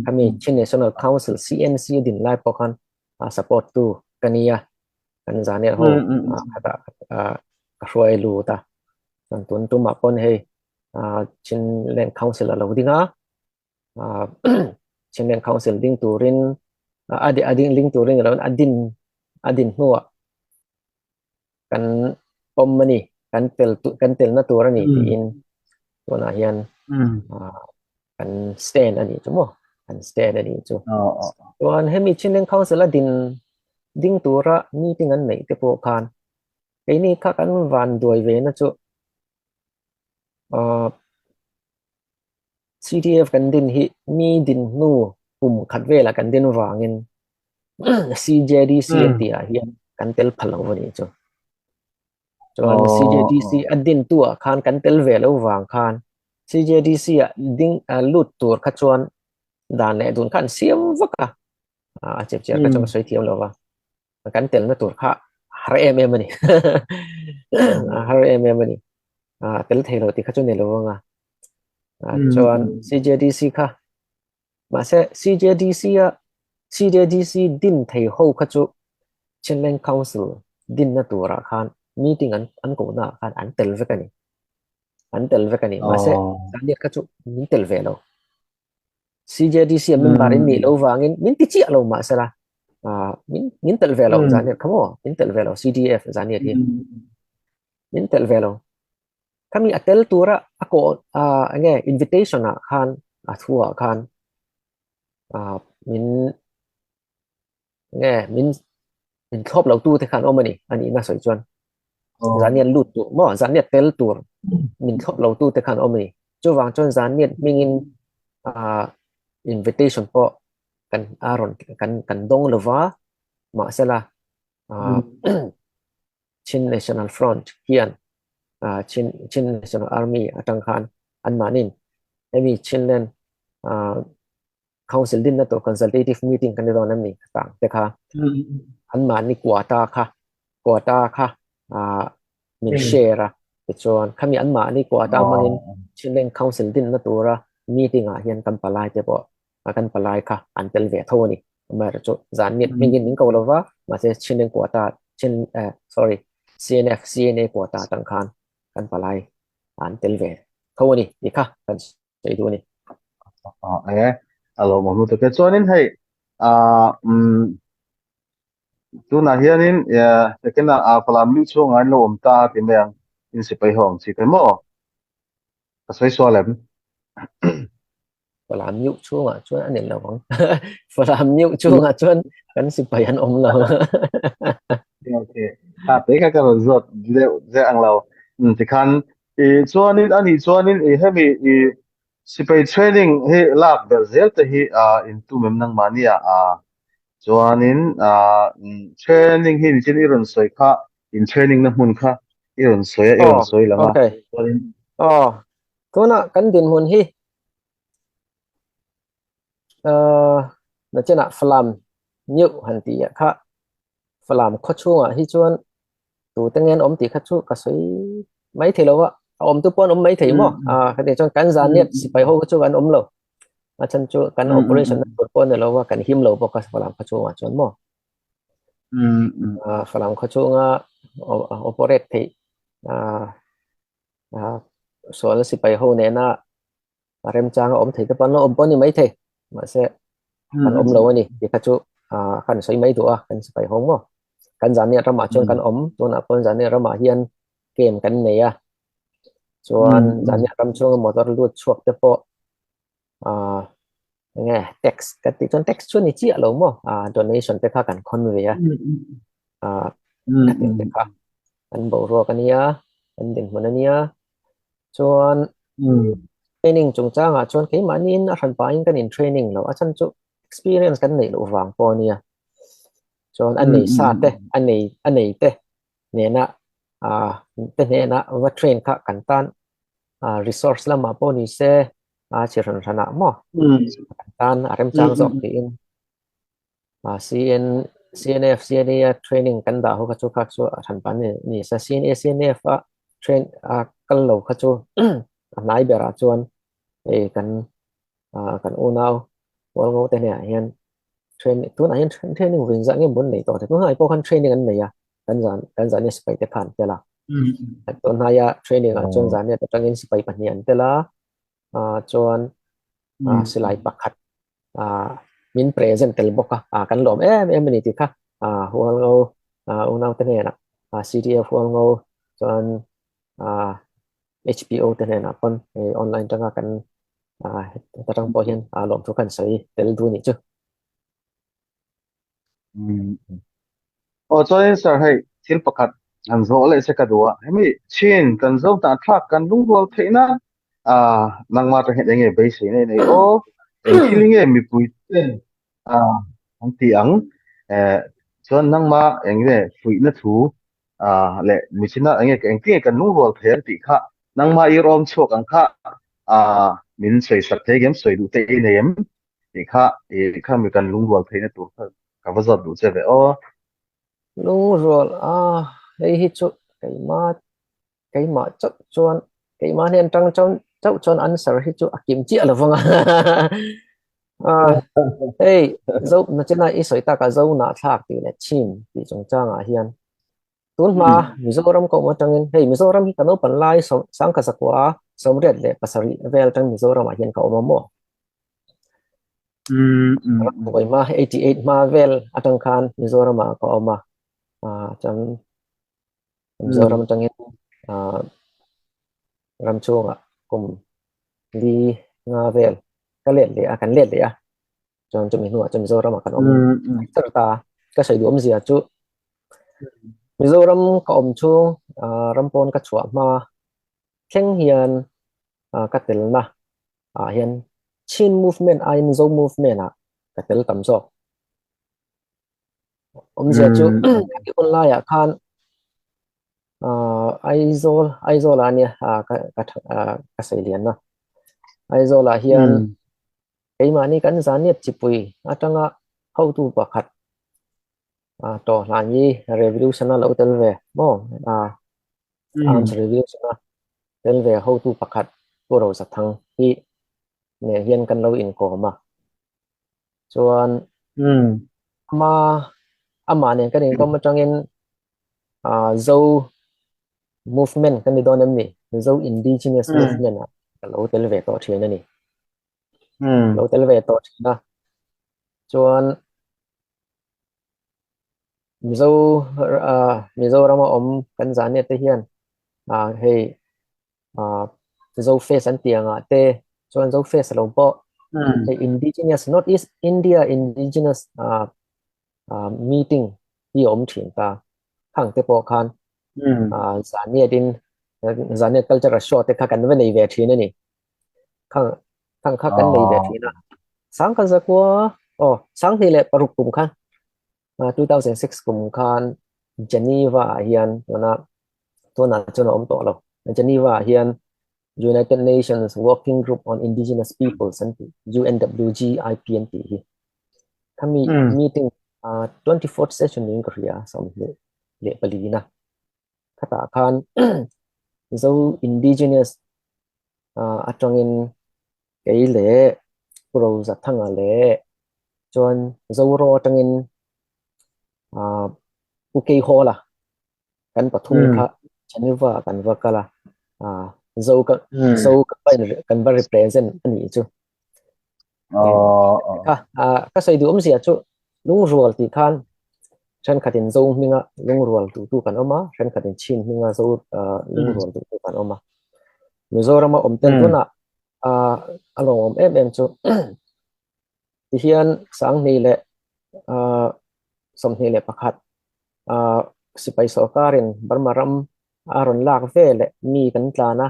Khami Chin National Council, CNC, a din lai pawh khan support tu ka ni a, kan zaniah ho khatah ka hruai lut a. Chuan tun tumah pawn hei Chinland Council a lo ding a, Chinland Council ding turin a ding ding turin ni loin a din a din hnuah kan pawm a ni, kan tel kan telna tur a ni tiin tunah hian kan stand a nih chu maw, kan stand a nih chu. Chuan hemi Chinland Council a din ding tura meeting an neih te pawh khan keini kha kan van duai ve na chu CDF kan din hi mi din hnu kum khat velah kan din vangin CJDC an tih ah hian kan tel phal lo a nih chu. Chuan CJDC a din tu ah khan kan tel ve lo vang khan CJDC ah ding lut tur kha chuan dan leh dun kha an siam vak a, a chep chiar kha chuan ka sawi thiam lo va. Kan telna tur kha har em em a ni. Har em em a ni. Tel thei lo tih kha chu ni lo anga. Chuan CJDC kha mahse CJDC a CJDC din thei ho kha chu Chinland Council dinna turah khan meeting an an kohna ah khan an tel vek a ni. An tel vek a ni. Mahse Daniel kha chu min tel ve lo. CJDC a member in nih lo vangin min ti chiah lo mahsela min min tel ve lo zan kha maw min tel ve lo CDF zan hi min tel ve lo khami a tel tura a ko enge invitation ah khan a thu ah khan min nge min min thlawp lo tu te khan awm ani ani na sawi chuan zaniat lut tur maw zaniat tel tur min thlawp lo tu te khan awm ani chuvang chuan zaniat hmingin invitation pawh kan a rawn kan kan dawng lova mahsela Chin National Front hian Chin Chin National Army atang khan anmahnin hemi Chinland Council dinna tur consultative meeting kan ni dawn em ni tang te kha anmahni quota kha quota kha min share a tichuan khami anmahni quota hmangin Chinland Council dinna tura meeting ah hian kan palai te pawh kan palai kha an tel ve tho a ni amaherawhchu zan nget hmingin min ko lova mahse Chinland quota Chin sorry CNF CNA quota atang khan kan palai an tel ve tho a ni tih kha kan sawi duh a ni. E a lawmawm lutuk e. Chuanin hei tunah hianin second ah Falam lu chhungah an lo awm ta a ti mai ang in sipai ho ang chi te maw? Ka sawi sual em? Falam lu chhungah chuan a ni lo ang. Falam lu chhungah chuan kan sipai an awm lo. Okay. A te kha ka rawn zawt deuh deuh ang lo. Tikhan I chuanin a nih chuanin i hemi i sipai training hi lak belh zel te hi in tum em nangmahni ah a chuanin training hi nichin i rawn sawi kha in training na hmun kha i rawn sawi a i rawn sawi lang a chuanin aw tuna kan dinhmun hi nachinah Falam New han tih ah kha Falam khaw chhungah hi chuan tute nge an awm tih kha chu ka sawi mai thei lo a, a awm tu pawh an awm mai thei maw? A ka tih chuan kan zan nia sipai ho kha chu an awm lo, a chhan chu kan operation na tur pawh a ni lo a, kan him lo bawk a Falam khaw chhungah chuan maw? Falam khaw chhunga operate theih sual sipai ho nena a remchang a awm thei te pawh an lo awm pawh a ni maithei mahse kan awm lo a ni tih kha chu kan sawi mai duh a kan sipai ho maw kan zania ramah chuan kan awm tunah pawh zania ramah hian camp kan nei a chuan zania ram chhunga motor lut chhuak te pawh enge tax kan tih chuan tax chu a ni chiah lo maw donation te kha kan khawn ve a khatiang te kha kan boruak a nia kan dinhmun a nia chuan training chungchangah chuan keimahniin a hran pahin kan in training lo a chhan chu experience kan neih loh vang pawh a nia chuan a nei sa te a nei a nei te nena te hnena va train kha kan tan resource lamah pawh ni se a chi hran hranah maw kan tan a remchang zawk tiin CN CNF CNA a training kan dah ho kha chu kha chu a hran pan ni ni sa CNA CNF a train a kal lo kha chu a hnai berah chuan Hei kan kan unau Hualngo te hnenah hian training tunah hian training vawiin zah nge maw an nei tawh te tunah pawh khan training an nei a kan zan kan zahnia sipai te kha an tel a tunhnaia training ah chuan zahnia atangin sipai pahnih an tel a chuan silai pakhat min present tel bawk a kan lawm em em a ni tih kha Hualngo unau te hnenah CDF Hualngo chuan HPO te hnenah pawn hei online atanga kan heta tang pawh hian lawmthu kan sawi tel duh a nih chu. Aw chuanin sir hei thil pakhat han zawh leh che ka duh a, hemi chin kan zo tah thlak kan lungrual theih nan nangmah atang hian eng nge beisei nei nei aw, eng thil nge mipui ten an tih ang, chuan nangmah eng nge fuihna thu leh michina eng nge engtin nge kan lungrual thei ang tih kha nangmah i rawm chhuak ang kha min sawi sak thei em sawi duh te i nei em tih kha i kha mi kan lungrual theihna tur kha ka va zawt duh che ve aw. Lungrual a hei hi chu keimah keimah chauh chuan keimah hnen tang chuan chauh chuan answer hi chu a kim chiah lo vang a hei zo nachina i sawi taka zo nah thlak tih leh chin tih chungchangah hian tun hma Mizoram ka awm atangin hei Mizoram hi ka naupan lai sangkhat zakua sawmriat leh pasarih vel atang Mizoramah hian ka awm a maw hma 88 hma vel atang khan Mizoramah ka awm a chuan Mizoram atangin ram chhungah kum li nga vel ka let leh a kan let leh a chuan chumi hnuah chuan Mizoram ah kan awm tar ta ka sawi duh awmzia chu Mizoram ka awm chhung ram pawn ka chhuah hma thleng hian ka telna ah hian Chin movement aiin Zo movement ah ka tel tam zawk. Awmzia chu hun laiah khan Aizawl Aizawl ah ania ka ka ka sawi lian a Aizawl ah hian keimahni kan zaniat chipui atanga hotu pakhat tawh hlan hi revolution a lo tel ve maw arms revolution a tel ve hotu pakhat Pu Rosathang hi nen hian kan lo inkawm a. Chuan ama amah nen kan inkawm atangin Zo movement kan ni dawn em ni? Zo indigenous movement ah ka lo tel ve tawh thin a ni. Lo tel ve tawh thin a. Chuan Mizo Mizorama awm kan zahniat te hian hei Zo Fest an tih angah te chuan Zo Fest lo pawh hei indigenous North East India indigenous meeting hi a awm thin ta khang te pawh khan zahniat in zahniat cultural show te kha kan va nei ve thin a ni khang khang kha kan nei ve thin a sangkhat zakua aw sanghnih leh paruk kum khan 2006 kum khan Geneva ah hian tuna tunah chuan a awm tawh lo Geneva ah hian United Nations Working Group on Indigenous Peoples an tih UNWGIP an tih hi khami meeting 24th session niin ka hria sawmhnih leh palina khatah khan Zo Indigenous atangin kei leh Pu Rozathanga leh chuan Zoro atangin Pu Keihawla kan pathum kha Geneva kan va kal a Zo ka Zo kan va represent a nih chu. Ka sawi duh awmzia chu lungrual tih khan thenkhatin Zo hminga lungrual duhtu kan awm a, thenkhatin Chin hminga Zo lungrual duhtu kan awm a. Mizorama awm ten tunah a lawmawm em em chu tihian Sanghnih leh 21 sipai sawrkarin Burma ram a rawn lak ve leh mi kan tlan a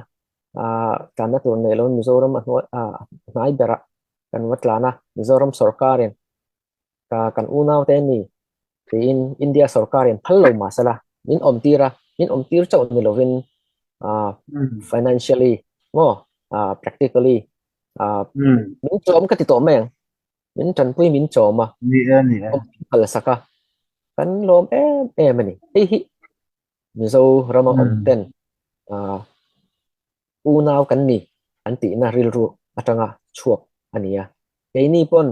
tlanna tur nei lo Mizoram a hnai berah kan va tlan a Mizoram sawrkarin kan unau te ni tiin India sawrkarin phal lo mah sela min awm tir a min awm tir chauh ni lovin financially maw practically min chawm ka ti tawh mai ang min tanpui min chawm a awm phal sak a kan lawm em em a ni hei hi Mizoram a awm ten unau kan ni an tihna rilru atanga chhuak a ni a. Keini pawn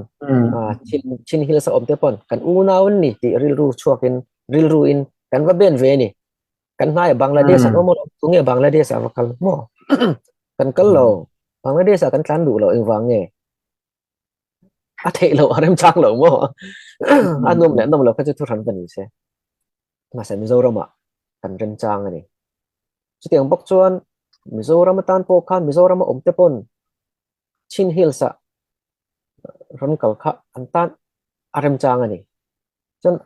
Chin Chin Hills a awm te pawn kan unau an ni tih rilru chhuakin rilru in kan va ben ve a ni. Kan hnaiah Bangladesh an awm alawm, tunge Bangladesh ah va kal maw? Kan kal lo, Bangladesh ah kan tlan duh lo engvang nge? A theih loh a remchang lo maw? A nuam leh nawm lo kha chu thu hran va ni se. Mahse Mizoramah kan remchang a ni. Chutiang bawk chuan Mizoram atan pawh khan Mizorama awm te pawn Chin Hills ah rawn kal kha an tan a remchang a ni. Chuan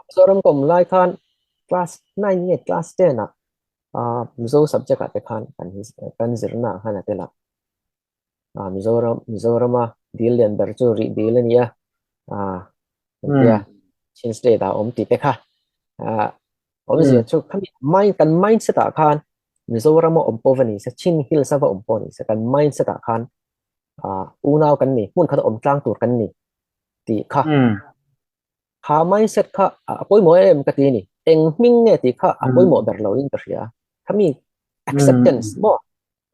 Mizoram ka awm lai khan class 9 nge class 10 ah Mizo subject ah te khan kan zirna ah khan a tel a. Mizoram Mizorama dil lian ber chu rih dil a ni a tia Chin state ah awm tih te kha awmzia chu khami mind kan mindset ah khan Mizorama awm pawh va ni se Chin Hills a va awm pawh ni se kan mindset ah khan unau kan ni hmun khat a awm tlang tur kan ni tih kha kha mindset kha a pawimawh em ka ti a ni eng hming nge tih kha a pawimawh ber lo in ka hria khami acceptance maw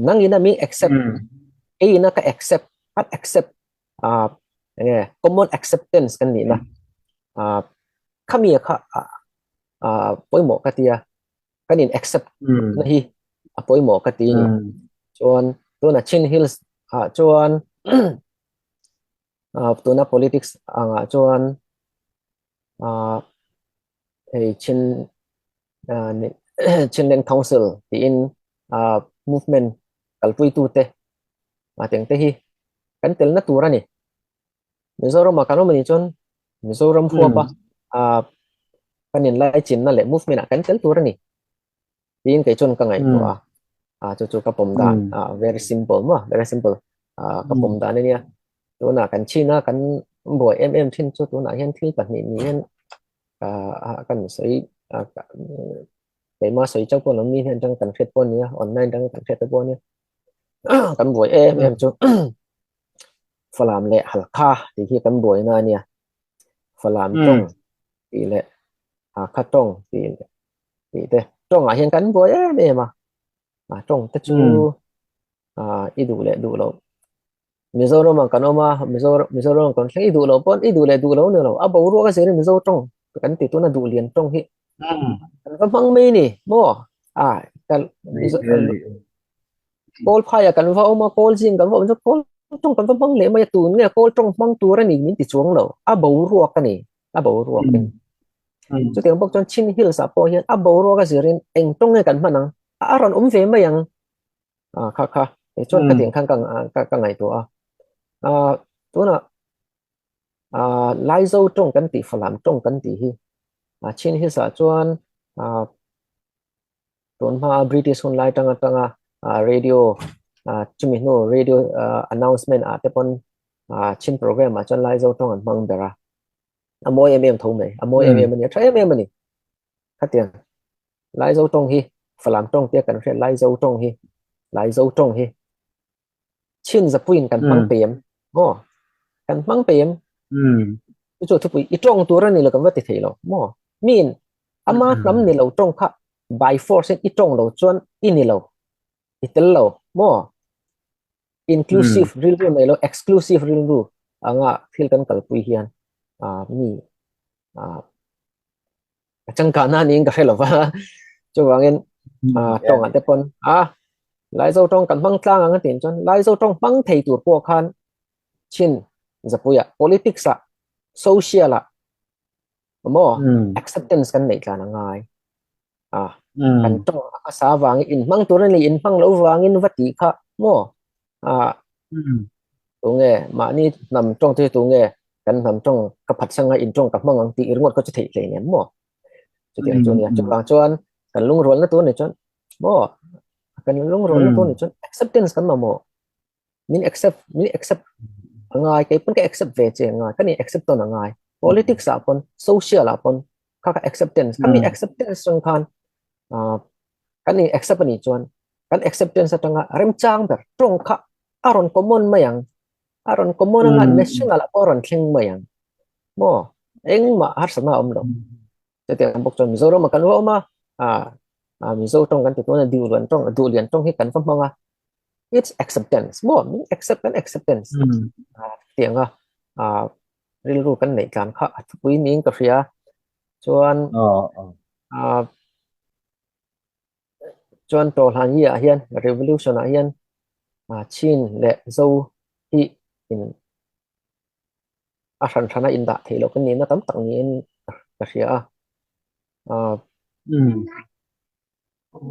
nang ina mi accept kei ina ka accept kan accept enge common acceptance kan nih na khami kha pawimawh ka tia kan in accept na hi a pawimawh ka ti ni chuan tuna Chin Hills ah chuan tuna politics angah chuan hei Chin Chinland Council tiin movement kalpuitute a teng te hi kan telna tur a ni. Mizoram ah kan awm a nih chuan Mizoram huapa kan inlaichinna leh movement ah kan tel tur a ni tiin kei chuan ka ngaihtuah a, chu chu ka pawm dan very simple maw very simple ka pawm dan a nia. Tunah kan chhin a kan buai em em thin chu tunah hian thil pahnih niin kan sawi keimah sawi chauh pawh lo mi hian atang kan hriat pawh a nia online atang kan hriat te pawh a nia kan buai em em chu Falam leh Halkha tih hi kan buaina a nia Falam tawng tih leh Hakha tawng tih tih te tawngah hian kan buai em em a a tawng te chu i duh leh duh loh Mizoram ah kan awm a, Mizoram Mizoram ah kan thleng i duh loh pawn i duh leh duh lo ni lo, a boruak a zir in Mizo tawng kan ti tuna duh lian tawng hi kan va hmang mai ni maw? A kan Mizo Kawl phai ah kan va awm a, kawl zing kan va awm chu kawl tawng kan va hmang leh mai a, tun nge kawl tawng hmang tur a ni min ti chuang lo, a boruak a ni, a boruak in. Chutiang bawk chuan Chin Hills ah pawh hian a boruak a zir in eng tawng nge kan hman ang, a rawn awm ve mai ang. A kha kha kei chuan ka tiang khan ka ka ka ngaihtuah a a tunah a Laizo tawng kan tih Falam tawng kan tih hi a Chin Hills ah chuan a tun hma British hun lai tang atanga a radio a chumi hnu radio announcement ah te pawn a Chin program ah chuan Laizo tawng an hmang ber a a mawi em em tho mai a mawi em em a ni a tha em em a ni khatiang Laizo tawng hi Falam tawng tia kan hriat Laizo tawng hi Laizo tawng hi chin zapuiin kan hmang pem maw kan hmang pem chu chu thupui i tawng tur a ni lo kan va ti thei lo maw miin ama hnam ni lo tawng kha by force in i tawng lo chuan i ni lo i tel lo maw inclusive rilru nei lo exclusive rilru anga thil kan kalpui hian mi a changkahna niin ka hre lo va chuvangin tawngah te pawn a Laizo tawng kan hmang tlang ang a tin chuan Laizo tawng hmang thei tur pawh khan chin zapuiah politics ah social ah maw acceptance kan neih tlan a ngai a kan tawng a sa vangin in hmang tur a ni in hmang lo vangin va tih kha maw a tunge mahni hnam tawng te tunge kan hnam tawng ka phat sanga in tawng ka hmang ang tih ringawt kha chu theih hlei nem maw chutiang chu nia chuvang chuan kan lungrualna tur ni chuan maw kan lungrualna tur ni chuan acceptance kan mamawh min accept min accept angai kei pawn ka accept ve che angai kan in accept tawn angai politics ah pawn social ah pawn kha ka acceptance kha mi acceptance tang khan kan in accept ani chuan kan acceptance atanga remchang ber tawng kha a rawn common mai ang a rawn common anga national ah pawh a rawn thleng mai ang maw engmah harsatna a awm lo chutiang bawk chuan Mizoram ah kan va awm a Mizo tawng kan ti tuna Duhlian tawng Duhlian tawng hi kan va hmang a. It's acceptance maw min accept kan acceptance tianga rilru kan neih tlan kha a thupui niin ka hria chuan chuan tawhlan hi ah hian revolution ah hian chin leh zo hi in a hran hrana indah theih loh kan nihna tam tak niin ka hria a.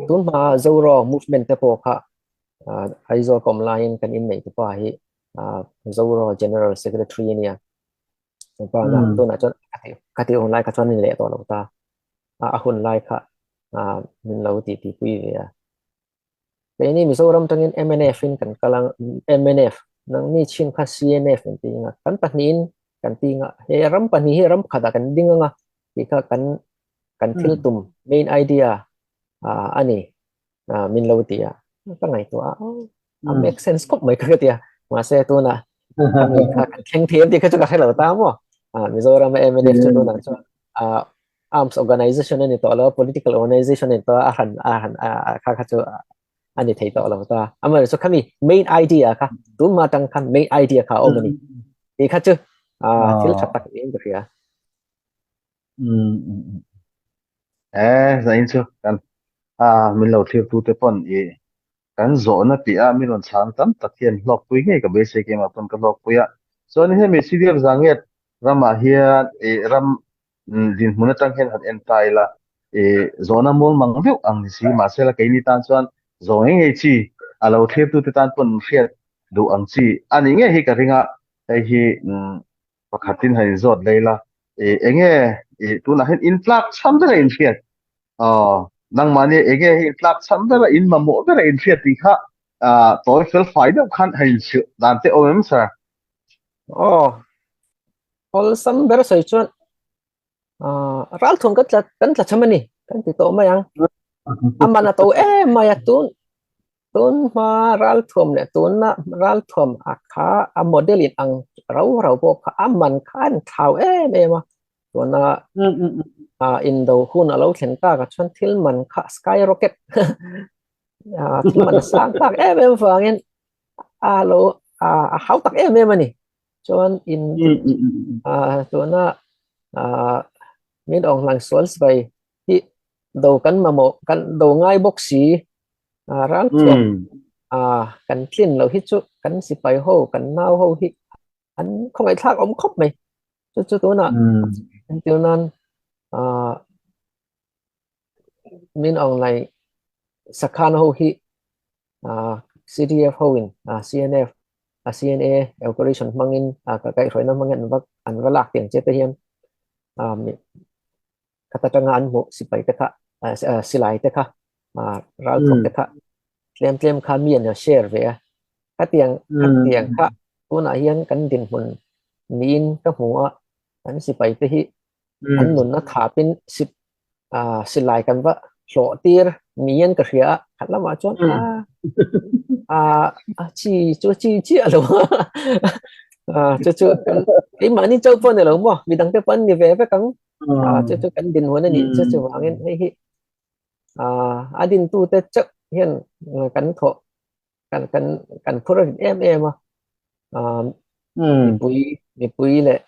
Tun hma Zoro movement te pawh kha Aizawl ka awm laiin kan inneih tupa hi Zoro General Secretary a nia. Tunah chuan ka tih hun lai kha chuan a ni leh tawh lo ta. A hun lai kha min lo titipui ve a. Keini Mizoram tangin MNF in kan kal ang, MNF, nangni chin kha CNF an ti anga, kan pahnihin kan ti anga, he ram pahnih hi ram khatah kan ding anga tih kha kan kan thil tum main idea a ni min lo ti a, ka ngaihtuah a, a make sense khawp mai ka ti a, mahse tunah khami kha kan thleng thei em tih kha chu ka hre lo ta maw, Mizoram a MNF chu tunah chuan arms organization a ni tawh lo a, political organization a ni tawh a, a hran a hran a kha kha chu a ni thei tawh lo ta. Amaherawhchu chu khami main idea kha tun hma atang khan main idea kha a awm a ni. Tih kha chu thil tha tak niin ka hria. Eh, zain chu kan a min lo thlir tu te pawn i kan zawhna tih a mi rawn chhang tam tak hian hlawkpui ngei ka beisei keimah pawn ka hlawkpui a. Chuan hemi CDF Zangiat ramah hian i ram dinhmun atang hian han en ta ila i zawhna mual mang deuh ang ni si mahse la keini tan chuan zawh ngei ngei chi a lo thlirtute tan pawn hriat duh ang chi a nih ngei hi ka ring a, hei hi pakhatin han inzawt lei la i enge i tunah hian in tlak cham ber a inhriat aw nangmahni enge hi in tlak cham ber a in mamawh ber a inhriat tih kha tawi fel fai deuh khan han inchhilh dan te awm em sir? Aw awlsam ber sawi chuan ralthuam kan tla kan tla cham a ni kan ti tawh mai ang a man a to em mai a tun tun hma ralthuam leh tunna ralthuam a kha a model in ang rau rau pawh kha a man kha an thlau em em a tuna a indo hun a lo thlen tak a chuan thil man kha skyrocket thil man a sang tak em em vangin a lo a hau tak em em a ni chuan in tuna min awng hlang sual sipai hi do kan mamawh kan do ngai bawk si ralthuam kan tlin lo hi chu kan sipai ho kan nau ho hi an khawngaihthlak awm khawp mai chu chu tunah entir nan min awng lai sakhan ho hi CDF ho in CNF a CNA operation hmangin ka kaihhruaina hmangin an va an va lak tiang che te hian khat atanga an hmuh sipai te kha silai te kha ralthuam te kha tlem tlem kha mi an share ve a khatiang khatiang kha tunah hian kan dinhmun niin ka hmu a kan sipai te hi an nunna thapin sip silai kan va hlawh tir niin ka hria a khat lamah chuan a a chi chu chi chi a lo chu chu keimahni chauh pawh ni lo maw midang te pawh an ni ve vek ang chu chu kan dinhmun a nih chu chuvangin hei hi a dintute chauh hian kan thawh kan kan kan phur a rit em em a mipui mipui leh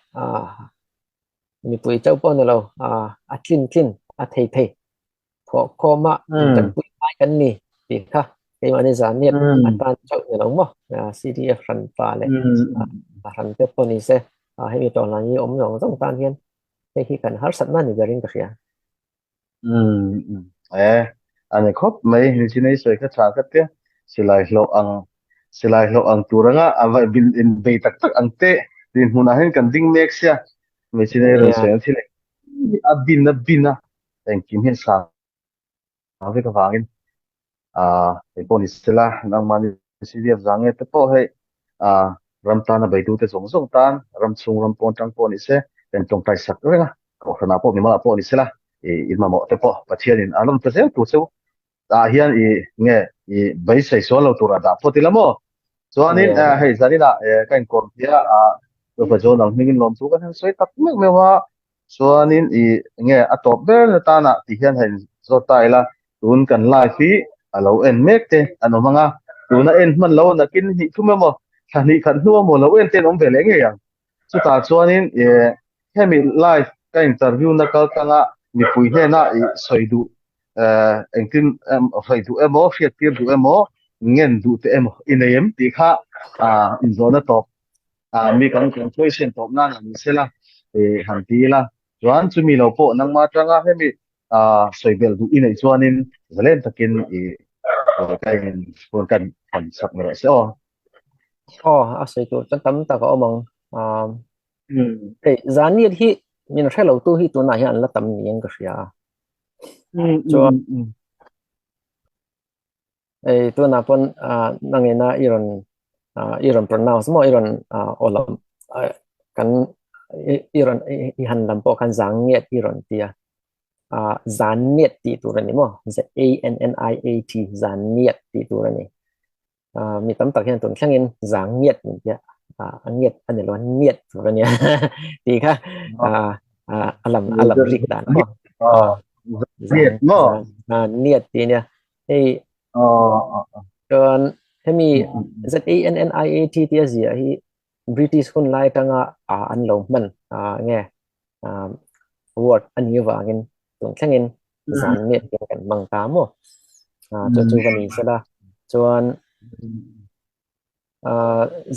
mipui chauh pawh ni lo a tlin tlin a thei thei thawh khawma tanpui ngai kan ni tih kha keimahni zaniat atan chauh ni lo maw CDF hran pa leh hran te pawh ni se hemi tawhlan hi awm zawng zawng tan hian hei hi kan harsatna ni berin ka hria. Eh ani khawp mai ni chin ei sawi kha tha kha te silai hlawh ang silai hlawh ang tur anga a va bin in bei tak tak ang te dinhmunah hian kan ding mek sia mi chin ei rawn sawi ang thil a bin a bin a engkim hian sang vek avangin hei pawh ni sela nangmahni CDF zang nge te pawh hei ram tana beitute zawng zawng tan ram chhung ram pawn tang pawh ni se kan tawngtai sak reng a kohhranah pawh mimalah pawh ni sela i mamawh te pawh Pathianin a lawm ta zel tur cheu tah hian i nge i beisei sual lo tura dah phawt ila maw chuanin hei zaninah ka inkawm hia a Upa John ang hmingin lawm chu kan han sawi tak meuh meuh a Chuanin i nge a tawp ber na tanah ti hian han zawt ta ila, tun kan live hi a lo en mek te an awm ang a. Tuna en hman lo nakin hnih thum emaw thla hnih khat hnu emaw lo en te an awm ve leh ngei ang. Chutah chuanin hemi live ka interview na kal tanga mipui hnena i sawi duh engtin sawi duh emaw hriat tir duh emaw ngen duh te emaw i nei em tih kha inzawhna tawp mi kan kan question tawp nan a ni sela han ti ila. Chuan chumi lo pawh nangmah atanga hemi sawi belh duh i neih chuanin zalen takin i ka in phone kan han sak ni rawh se aw. Aw, a sawi tur chuan tam tak a awm ang. Hei, Zaniat hi min hre lo tu hi tunah hian an la tam niin ka hria a. Chuan Ei tunah pawn nangina i rawn i rawn pronounce maw i rawn aw lam kan i rawn i han lam pawh khan zang ngiat i rawn ti a zan ngiat tih tur a ni maw Z A N N I A T zan ngiat tih tur a ni mi tam tak hian tun thlengin zang ngiat min tia a ngiat a ni lo a ngiat tur a nia tih kha a lam a lam rik dan maw ngiat maw ngiat tih nia Hei chuan hemi Z A N N I A T tia ziah hi British hun lai atanga an lo hman nge word a nih avangin tun thlengin zan nge hian kan hmang ta maw chu chu ka ni sela chuan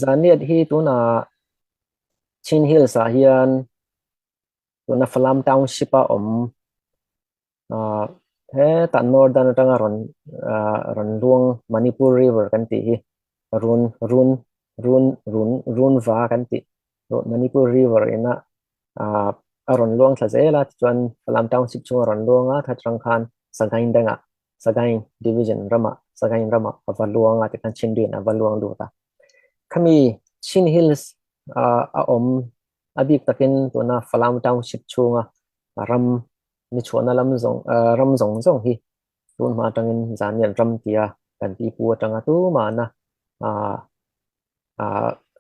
Zaniat hi tunah Chin Hills ah hian tuna Falam Township a awm Hetah Northern atanga rawn rawn luang Manipur River kan tih hi run run run run run va kan tih Manipur River ina a rawn luang thla zel a tichuan Falam Township chhunga rawn luang a thatrang khan Sagaing dangah Sagaing Division ramah Sagaing ramah a va luang a tikhan Chindwin a va luang lut a khami Chin Hills a awm a bik takin tuna Falam Township chhunga ram ni chhuahna lam zawng ram zawng zawng hi tun hma atangin Zanian ram tia kan pi pu atanga tumahna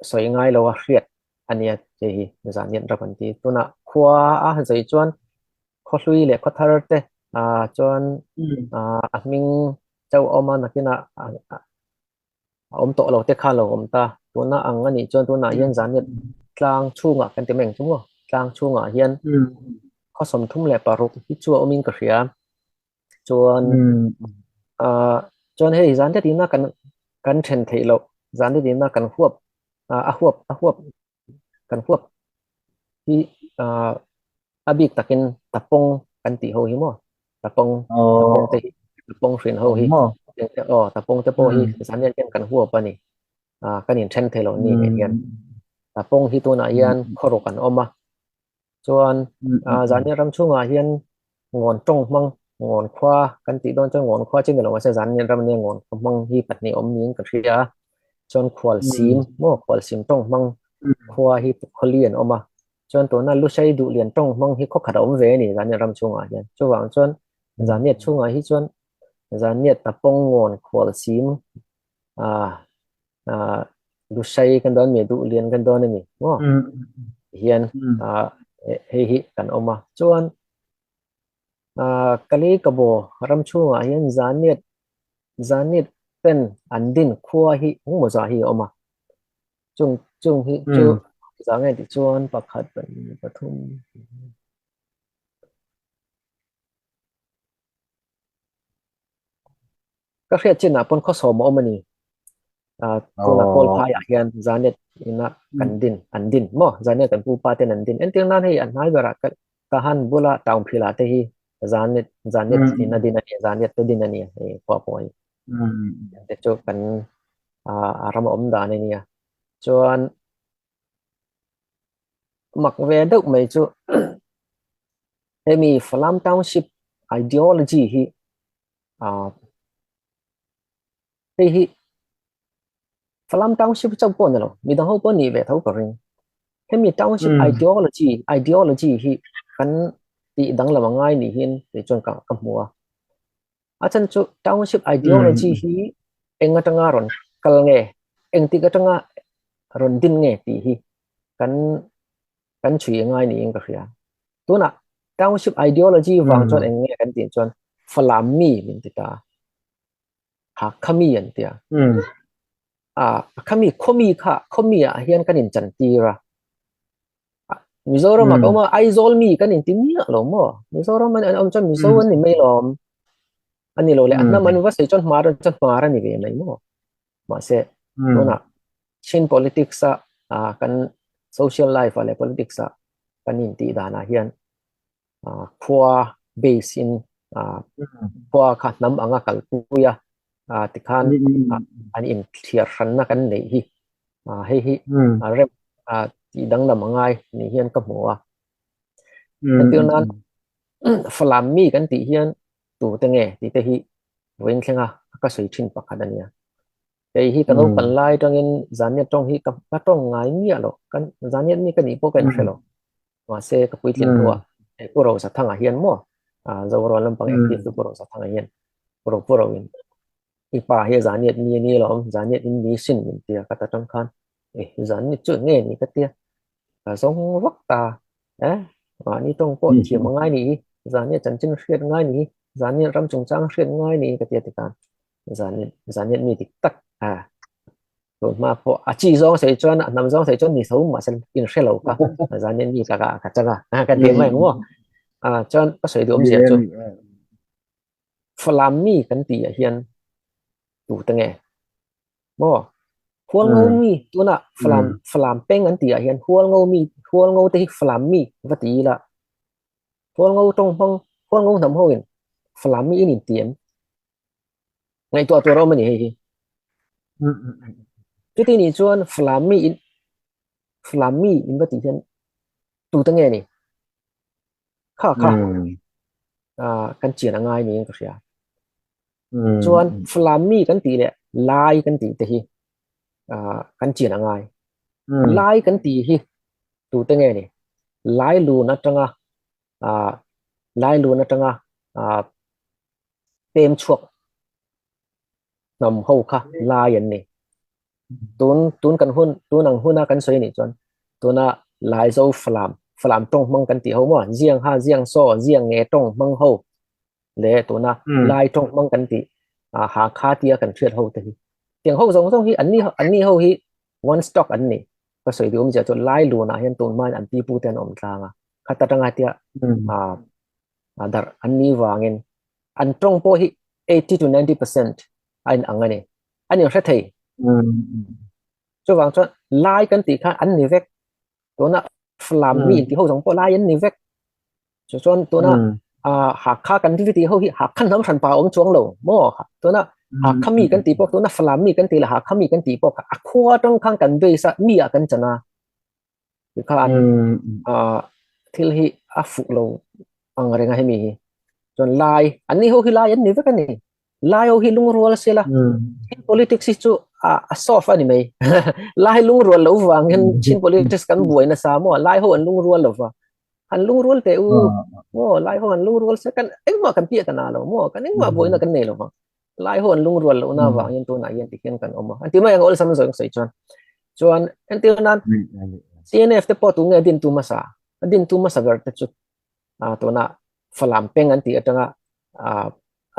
sawi ngai lo a hriat a nia che hi Zanian ram an ti. Tunah khua a han sawi chuan khaw hlui leh khaw thar te chuan a hming chauh a awm a nakinah a awm tawh lo te kha lo awm ta. Tuna ang a nih chuan tunah hian Zaniat tlang chhungah kan ti mai ang chu maw? Tlang chhungah hian khaw 36 hi chu a awmin ka hria. Chuan chuan hei Zaniat ina kan kan then theih loh Zaniat ina kan huap a huap a huap kan huap hi a bik takin tapawng kan tih ho hi maw tapawng tapawng te hi tapawng hrin ho hi aw tapawng te pawh hi zan hian hian kan huap a ni kan inthen thei lo ni nen hian tapawng hi tunah hian khawruk an awm a Chuan Zania ram chhungah hian ngawn tawng hmang, ngawn khua kan tih dawn chuan ngawn khua chi ni lo mahse Zania ram nia ngawn khua hmang hi pahnih awm niin ka hria a. Chuan khual sim maw khual sim tawng hmang khua hi khawli an awm a. Chuan tuna Lushai Duhlian tawng hmang hi khaw khat a awm ve a ni Zania ram chhungah hian. Chuvang chuan Zania chhungah hi chuan Zania Tapawng ngawn khual sim Lushai kan dawn mi Duhlian kan dawn a ni maw hian hei hi kan awm a chuan Kalikabaw ram chhungah hian Zaniat Zaniat ten an din khua hi engmaw zah hi a awm a chung chung hi chu zah nge tih chuan pakhat pahnih pathum Ka hriat chinah pawn khawsawm a awm a ni. Tuna kawl phaiah hian Zanet ina kan din an din maw Zanet kan pupa ten an din entir nan hei a hnai berah ka han bula town philah te hi Zanet Zanet ina din a ni Zanet te din a ni hei khua pawh hi te chu kan a ram a awm dan a nia chuan mak ve deuh mai chu hemi Falam Township ideology hi hei hi Falam Township chauh pawh ni lo midang ho pawh nih ve tho ka ring hemi township ideology ideology hi kan tih danglam a ngai ni hian kei chuan ka ka hmu a a chhan chu township ideology hi eng atanga rawn kal nge engtik atanga rawn din nge tih hi kan kan chhui ngai niin ka hria. Tunah township ideology vang chuan eng nge kan tih chuan Falam mi min ti ta. Hakha mi an tia. A khami khawmi kha khawmi ah hian kan in chan tir a. Mizoram ah ka awm a, Aizawl mi kan inti miah lo maw? Mizoram an awm chuan Mizo an ni mai lawm. A ni lo le, a hnam an va sawi chuan Hmar an chuan Hmar a ni ve mai maw? Mahse, tunah Chin politics a kan social life ah leh politics ah kan intih danah hian khua base in khua kha hnam anga kalpui a tikhan an inthliar hranna kan neih hi hei hi rem tih danglam a ngai ni hian ka hmu a. Entir nan Falam mi kan tih hian tute nge tih te hi vawiin thlenga ka sawi thin pakhat a nia. Kei hi ka naupan lai atangin Zaniat tawng hi ka tawng ngai miah lo. Kan Zaniat mi ka nih pawh ka inhre lo. Mahse ka puitlin hnuah Pu Rosathanga hian maw Zorawn lampang active tu Pu Rosathanga hian Pu Ro Pu Ro in i pa hi Zaniat mi a ni alawm Zaniat in ni sin min tia ka ta tang khan eh Zaniat chu nge ni ka tia ka zawng vak ta eh mahni tawng pawh thiam a ngai ni hi Zaniat chanchin hriat ngai ni hi Zaniat ram chungchang hriat ngai ni ka tia tikhan Zaniat Zaniat mi dik tak a tun hma pawh a chi zawng sei chuan a hnam zawng sei chuan ni tho mahse in hre lo kha Zaniat mi ka ka changa ka ti mai ang maw a chuan ka sawi duh awmzia chu Falam mi kan tih ah hian tu te nge maw Hualngo mi tuna Falam Falam peng an tih ah hian Hualngo mi Hualngo te hi Falam mi va ti ila Hualngo tawng hmang Hualngo hnam ho in Falam mi in inti em ngaihtuah tur a awm a ni hei hi chuti nih chuan Falam mi in Falam mi in va tih hian tu te nge ni kha kha kan chian a ngai niin ka hria chuan Falam mi kan tih leh Lai kan tih te hi kan chian a ngai Lai kan tih hi tu te nge ni Lai lun atanga Lai lun atanga pem chhuak hnam ho kha Lai an ni tun tun kan hun tun ang huna kan sawi nih chuan tuna Laizo Falam Falam tawng hmang kan tih ho maw Ziang ha Ziang saw Ziang nge tawng hmang ho le tuna Lai tawng hmang kan tih Hakha tia kan hriat ho te hi tiang ho zawng zawng hi an ni an ni ho hi one stock an ni ka sawi duh awmzia chu Lai lunah hian tun hmain an pipu te an awm tlang a khat atanga tia darh an ni vangin an tawng pawh hi 80 to 90% a in ang a ni an inhre thei chuvang chuan lai kan tih khan an ni vek tuna Falam mi inti ho zawng pawh lai an ni vek chu chuan tuna Hakha kan ti ti ho hi Hakha hnam hran pa awm chuang lo maw tuna Hakha mi kan tih pawh tuna Falam mi kan tih leh Hakha mi kan tih pawh kha a khua atang khan kan base a mi ah kan chan a tikhan thil hi a fuh lo ang reng a hemi hi chuan lai an ni ho hi lai an ni vek a ni lai ho hi lungrual se la Chin politics hi chu a soft a ni mai lai lungrual lo vang hian Chin politics kan buai nasa maw lai ho an lungrual lo va han lungrual teh u maw lai ho han lungrual se kan engmah kan piah ta na lo maw kan engmah buaina kan nei lo vang lai ho an lungrual lohna avangin tunah hian tikhian kan awm a an ti mai ang awlsam zawng sawi chuan chuan entir nan CNF te pawh tunge din tu hmasa a din tu hmasa ber te chu tuna Falam peng an tih atanga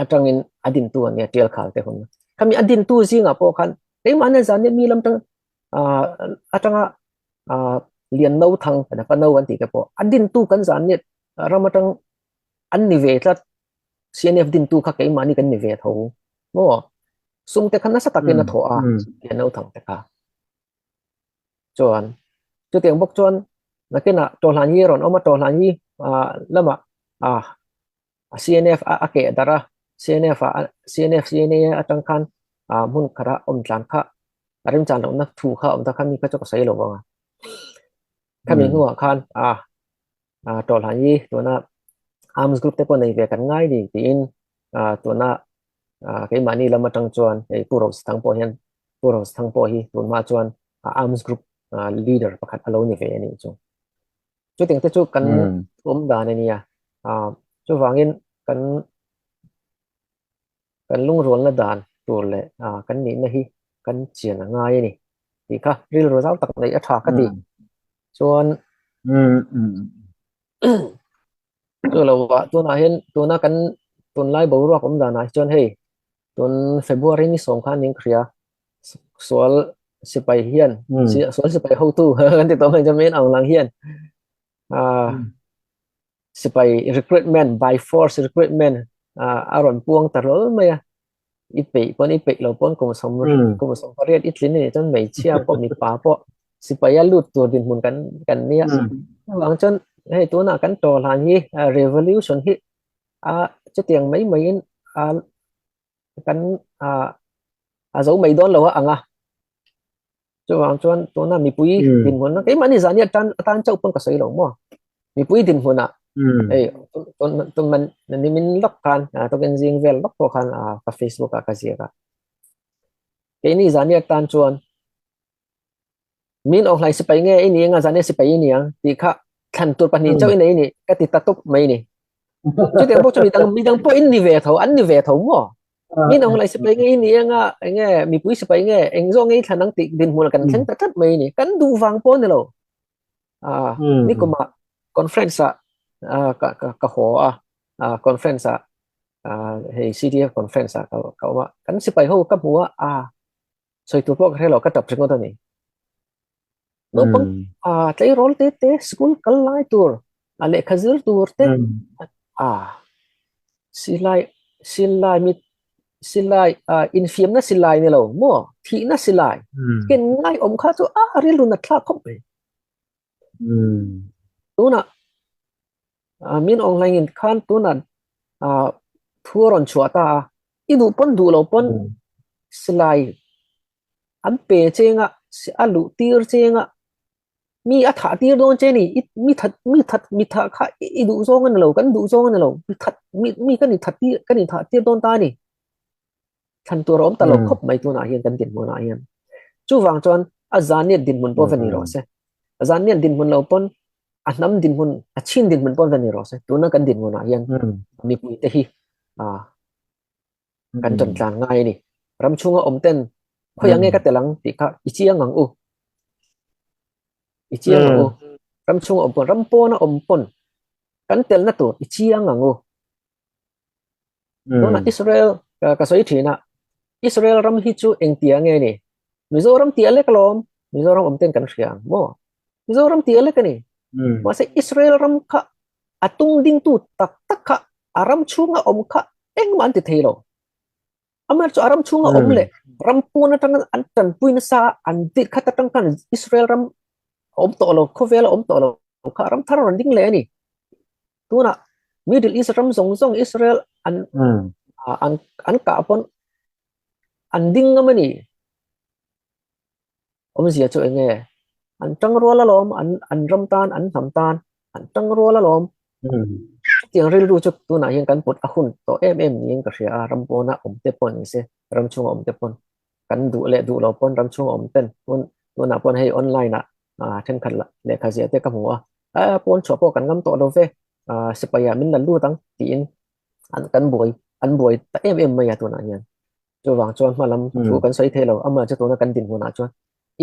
atangin a din tu ania tial khal te hun khami a din tu zingah pawh khan keimah na zan mi lam tang atanga lian no thang kana pa no an tih te pawh a din tu kan zan ni ram atang an ni ve tlat CNF din tu kha keimahni kan ni ve tho maw sum te kha nasa takin a thawh a lian no thang te kha chuan chutiang bawk chuan nakinah tawhlan hi rawn awm a tawhlan hi lamah CNF a keh darh a CNF a CNF CNA atang khan hmun khata awm tlan kha a remchan lohna thu kha awm ta kha mi kha chu ka sawi lo vang a khami hnuah khan a tawhlan hi tuna arms group te pawh nei ve kan ngai ni tiin tuna keimahni lam atang chuan hei Pu Rose Thang pawh hian Pu Rose Thang pawh hi tun hma chuan arms group leader pakhat a lo ni ve a nih chu. Chutiang te chu kan awm dan a nia. Chuvangin kan kan lungrualna dan tur leh kan nihna hi kan chian a ngai a ni tih kha rilru zau tak neih a tha ka ti. Chuan Chu lo ah tunah hian tuna kan tunlai boruak awm danah hi chuan hei tun February ni sawm khan ning ka hria. Sual sipai hian sual sipai hotu kan ti tawh mai chuan Min Aung Hlaing hian sipai recruitment by force recruitment a rawn puang ta hlawl mai a, i peih pawn i peih lo pawn kum sawm kum 18 i tlin a nih chuan hmeichhia pawh mipa pawh sipai a lut tur dinhmun kan kan nia chuvang chuan hei tunah kan tawhlan hi revolution hi a chutiang mai maiin a kan a zo mai dawn lo a ang a chuvang chuan tuna mipui dinhmun keimahni zan hi atan atan chauh pawn ka sawi lo maw mipui dinhmun ah hei tun tun man nimin lawk khan tukin zing vel lawk pawh khan ka facebook ah ka ziak a keini zan hi atan chuan min awk hlai sipai nge i ni anga zan hi sipai i ni ang tih kha thlan tur pahnih chauh i nei ni ka ti ta tawp mai ni chutiang pawh chu midang midang pawh in ni ve tho an ni ve tho maw min awk hlai sipai nge i ni anga enge mipui sipai nge eng zawk nge i thlan ang tih dinhmun kan thleng ta tlat mai ni kan duh vang pawh ni lo a nikuma conference ah ka ka ka haw a conference ah hei CDF conference ah ka ka awm a kan sipai ho ka hmu a a sawi tur pawh ka hre lo ka tap ringawt a ni naupang a tleirawl te te school kal lai tur a lehkha zir tur te a silai silai mi silai a infiamna silai ni lo maw thihna silai ken ngai awm kha chu a rilru nat thlak khawp mai tunah min awng hlaiin khan tunah thu a rawn chhuah ta a i duh pawn duh lo pawn silai an pe chenga a luh tir chenga mi a thah tir dawn che ni mi that mi that mi thah kha i duh zawng a ni lo kan duh zawng a ni lo mi that mi mi kan in that tir kan in thah tir dawn ta a ni thlan tur a awm ta lo khawp mai tunah hian kan dinhmunah hian chuvang chuan a zaniat dinhmun pawh va ni rawh se a zaniat dinhmun lo pawn a hnam dinhmun a chin dinhmun pawh va ni rawh se tuna kan dinhmunah hian mipui te hi a kan tan tlan ngai a ni ram chhunga awm ten khawi ang nge ka tel ang tih kha i chiang ang u i chiang ang u ram chhunga awm pawn ram pawna awm pawn kan telna tur i chiang ang u tuna Israel ka sawi thin a Israel ram hi chu engtia nge ni Mizoram tih a lek alawm Mizoram awm ten kan hria ang maw Mizoram tih a lek a ni mahse Israel ram kha a tung ding tu tak tak kha a ram chhunga awm kha engmah an ti thei lo amah chu a ram chhunga awm leh ram pawn atanga an tanpui nasa an dik khat atang khan Israel ram awm tawh lo khawvel a awm tawh lo kha ram thar rawn ding leh a ni tunah Middle East ram zawng zawng Israel an an an kah pawn an ding ngam a ni awmzia chu eng nge an tang rual alawm an an ram tan an hnam tan an tang rual alawm chutiang rilru chu tunah hian kan put a hun tawh em em niin ka hria a ram pawna awm te pawh ni se ram chhunga awm te pawn kan duh leh duh lo pawn ram chhunga awm ten tun tunah pawn hei online ah ah thenkhat lehkha ziah te ka hmu a a pawn chhuah pawh kan ngam tawh lo ve ah sipai ah min la lut ang tiin an kan buai an buai ta em em mai a tunah hian chuvang chuan hma lam thu kan sawi thei lo amah chu tuna kan dinhmunah chuan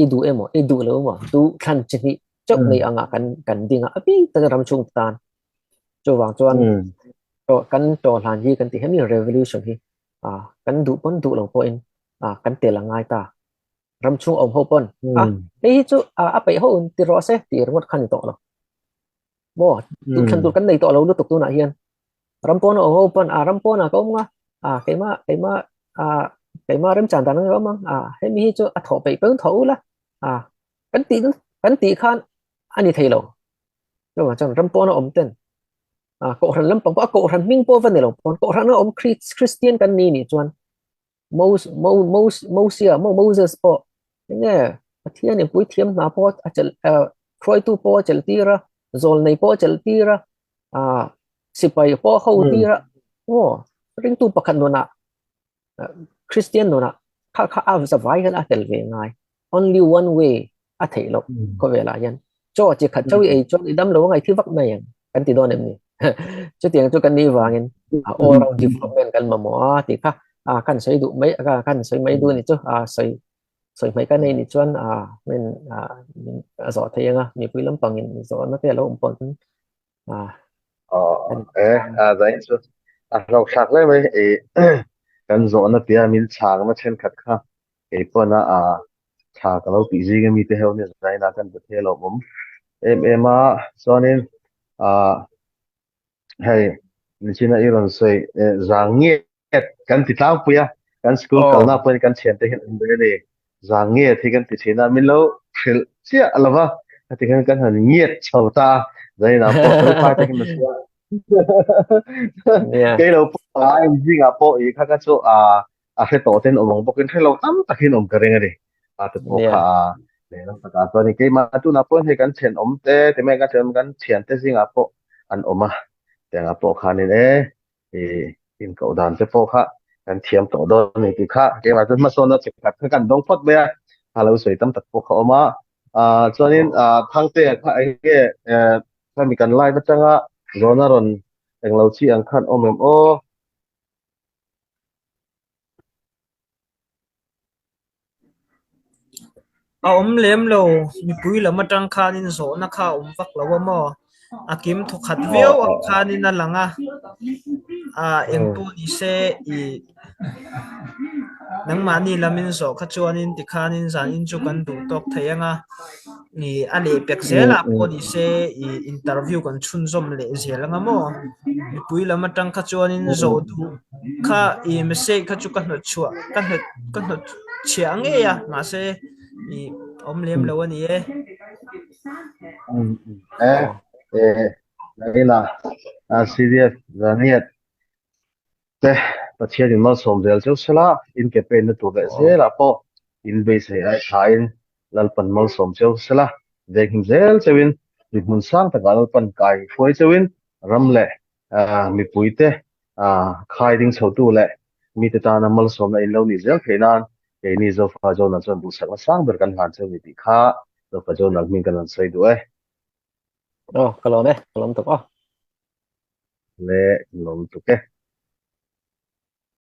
i duh emaw i duh lo emaw duh thlan chi hnih chauh nei anga kan kan ding a a bik taka ram chhung tan chuvang chuan to kan to hlan hi kan ti hemi revolution hi a kan duh pawn duh lo pawhin a kan tel a ngai ta ram chhung awm ho pawn a hei hi chu a peih ho ti rawh se tih ringawt kha ni tawh lo maw duh thlan tur kan nei tawh lo lutuk tunah hian ram pawn a awm ho pawn a ram pawnah ka awm nga a keimah keimah a keimah remchan dan ang ka awm ang a hemi hi chu a thawh peih pawn thawh ula a kan tih kan tih khan a ni thei lo chuvang chuan ram pawn a awm ten a kohhran lampang pawh a kohhran hming pawh va ni lo pawn kohhran a awm Christian kan ni nih chuan Mos Mo Mos Mosia Mo Moses pawh enge Pathian in puithiam hna pawh a chelh hruaitu pawh a chelh tir a zawlnei pawh a chelh tir a sipai pawh a ho tir a aw ringtu pakhat nunah Christian nunah kha kha a zavai hian a tel ve ngai only one way a theih loh khawvelah hian chaw chi khat chaw i ei chuan i dam lo a ngaih thi vak mai ang kan ti dawn em ni chutiang chu kan nih vangin all round development kan mamawh a tih kha a kan sawi duh mai a kan sawi mai duh ni chu a sawi sawi hmai ka nei ni chuan a min a a zawh thei anga mipui lampangin zawhna te a lo awm pawh a e a zain chu a hlauh thlak hle mai e kan zawhna tia min chhangna thenkhat kha. Kei pawn a a tha ka lo tih zing ami te ho nia zaina kan be thei alawm awm em em a chuanin ah hei nichina i rawn sawi zang nget kan ti tlangpui a kan school kalna pawhin kan thiante hian an be a ni zang nget hi kan ti thin a min lo hrilh chiah lova heti khan kan han nget chho ta a zaina pawh felfai takin a hria kei lo pawh a zingah pawh i kha kha chu a a hre tawh ten awm ang bawkin hre lo tam takin awm ka ring a ni. A te pawh kha a lehlam takah chuan in keimah tunah pawh hei kan thenawm te ti mai kan thenawm kan thiante zingah pawh an awm a tiangah pawh khanin e i inkoh dan te pawh kha kan thiam tawh dawn a ni tih kha keimah chuan hmasawnna chi khat kha kan dawng phawt mai a a lo sawi tam tak pawh kha awm a ah chuanin ah Thangtea kha eng nge eh khami kan live atanga zawhna rawn englo chi ang khan awm em aw. A awm lem lo, mipui lam atang khanin zawhna kha a awm vak lo a maw? A kim thawkhat viau ang khanin a lang a, ah eng pawh ni se ih nangmahni lamin zawh kha chuanin tikhanin zanin chu kan duh tawk thei ang a, ih a lehpek zelah pawh ni se ih interview kan chhunzawm leh zel ang a maw? Mipui lam atang kha chuanin zawh duh kha ih message kha chu ka hnawt chhuah ka hnawt ka hnawt chhiah ngei a mahse ih awm lem lo a ni e. Te Pathian in malsawm zel cheu sela in ke pen na tur leh zelah pawh in beisei ai thain Lalpan malsawm cheu sela venghim zel cheuin mi hmun sang takah Lalpan kai hruai cheuin ram leh mipuite khai ding chhotu leh mite tana malsawmna in lo nih zel theih nan keini Zofa Jonah chuan duhsakna sang ber kan hlan cheu ni tih kha Zofa Jonah hming kan rawn sawi duh e. Aw, ka lawm e, ka lawm tuk aw. Le, ka lawm tuk e.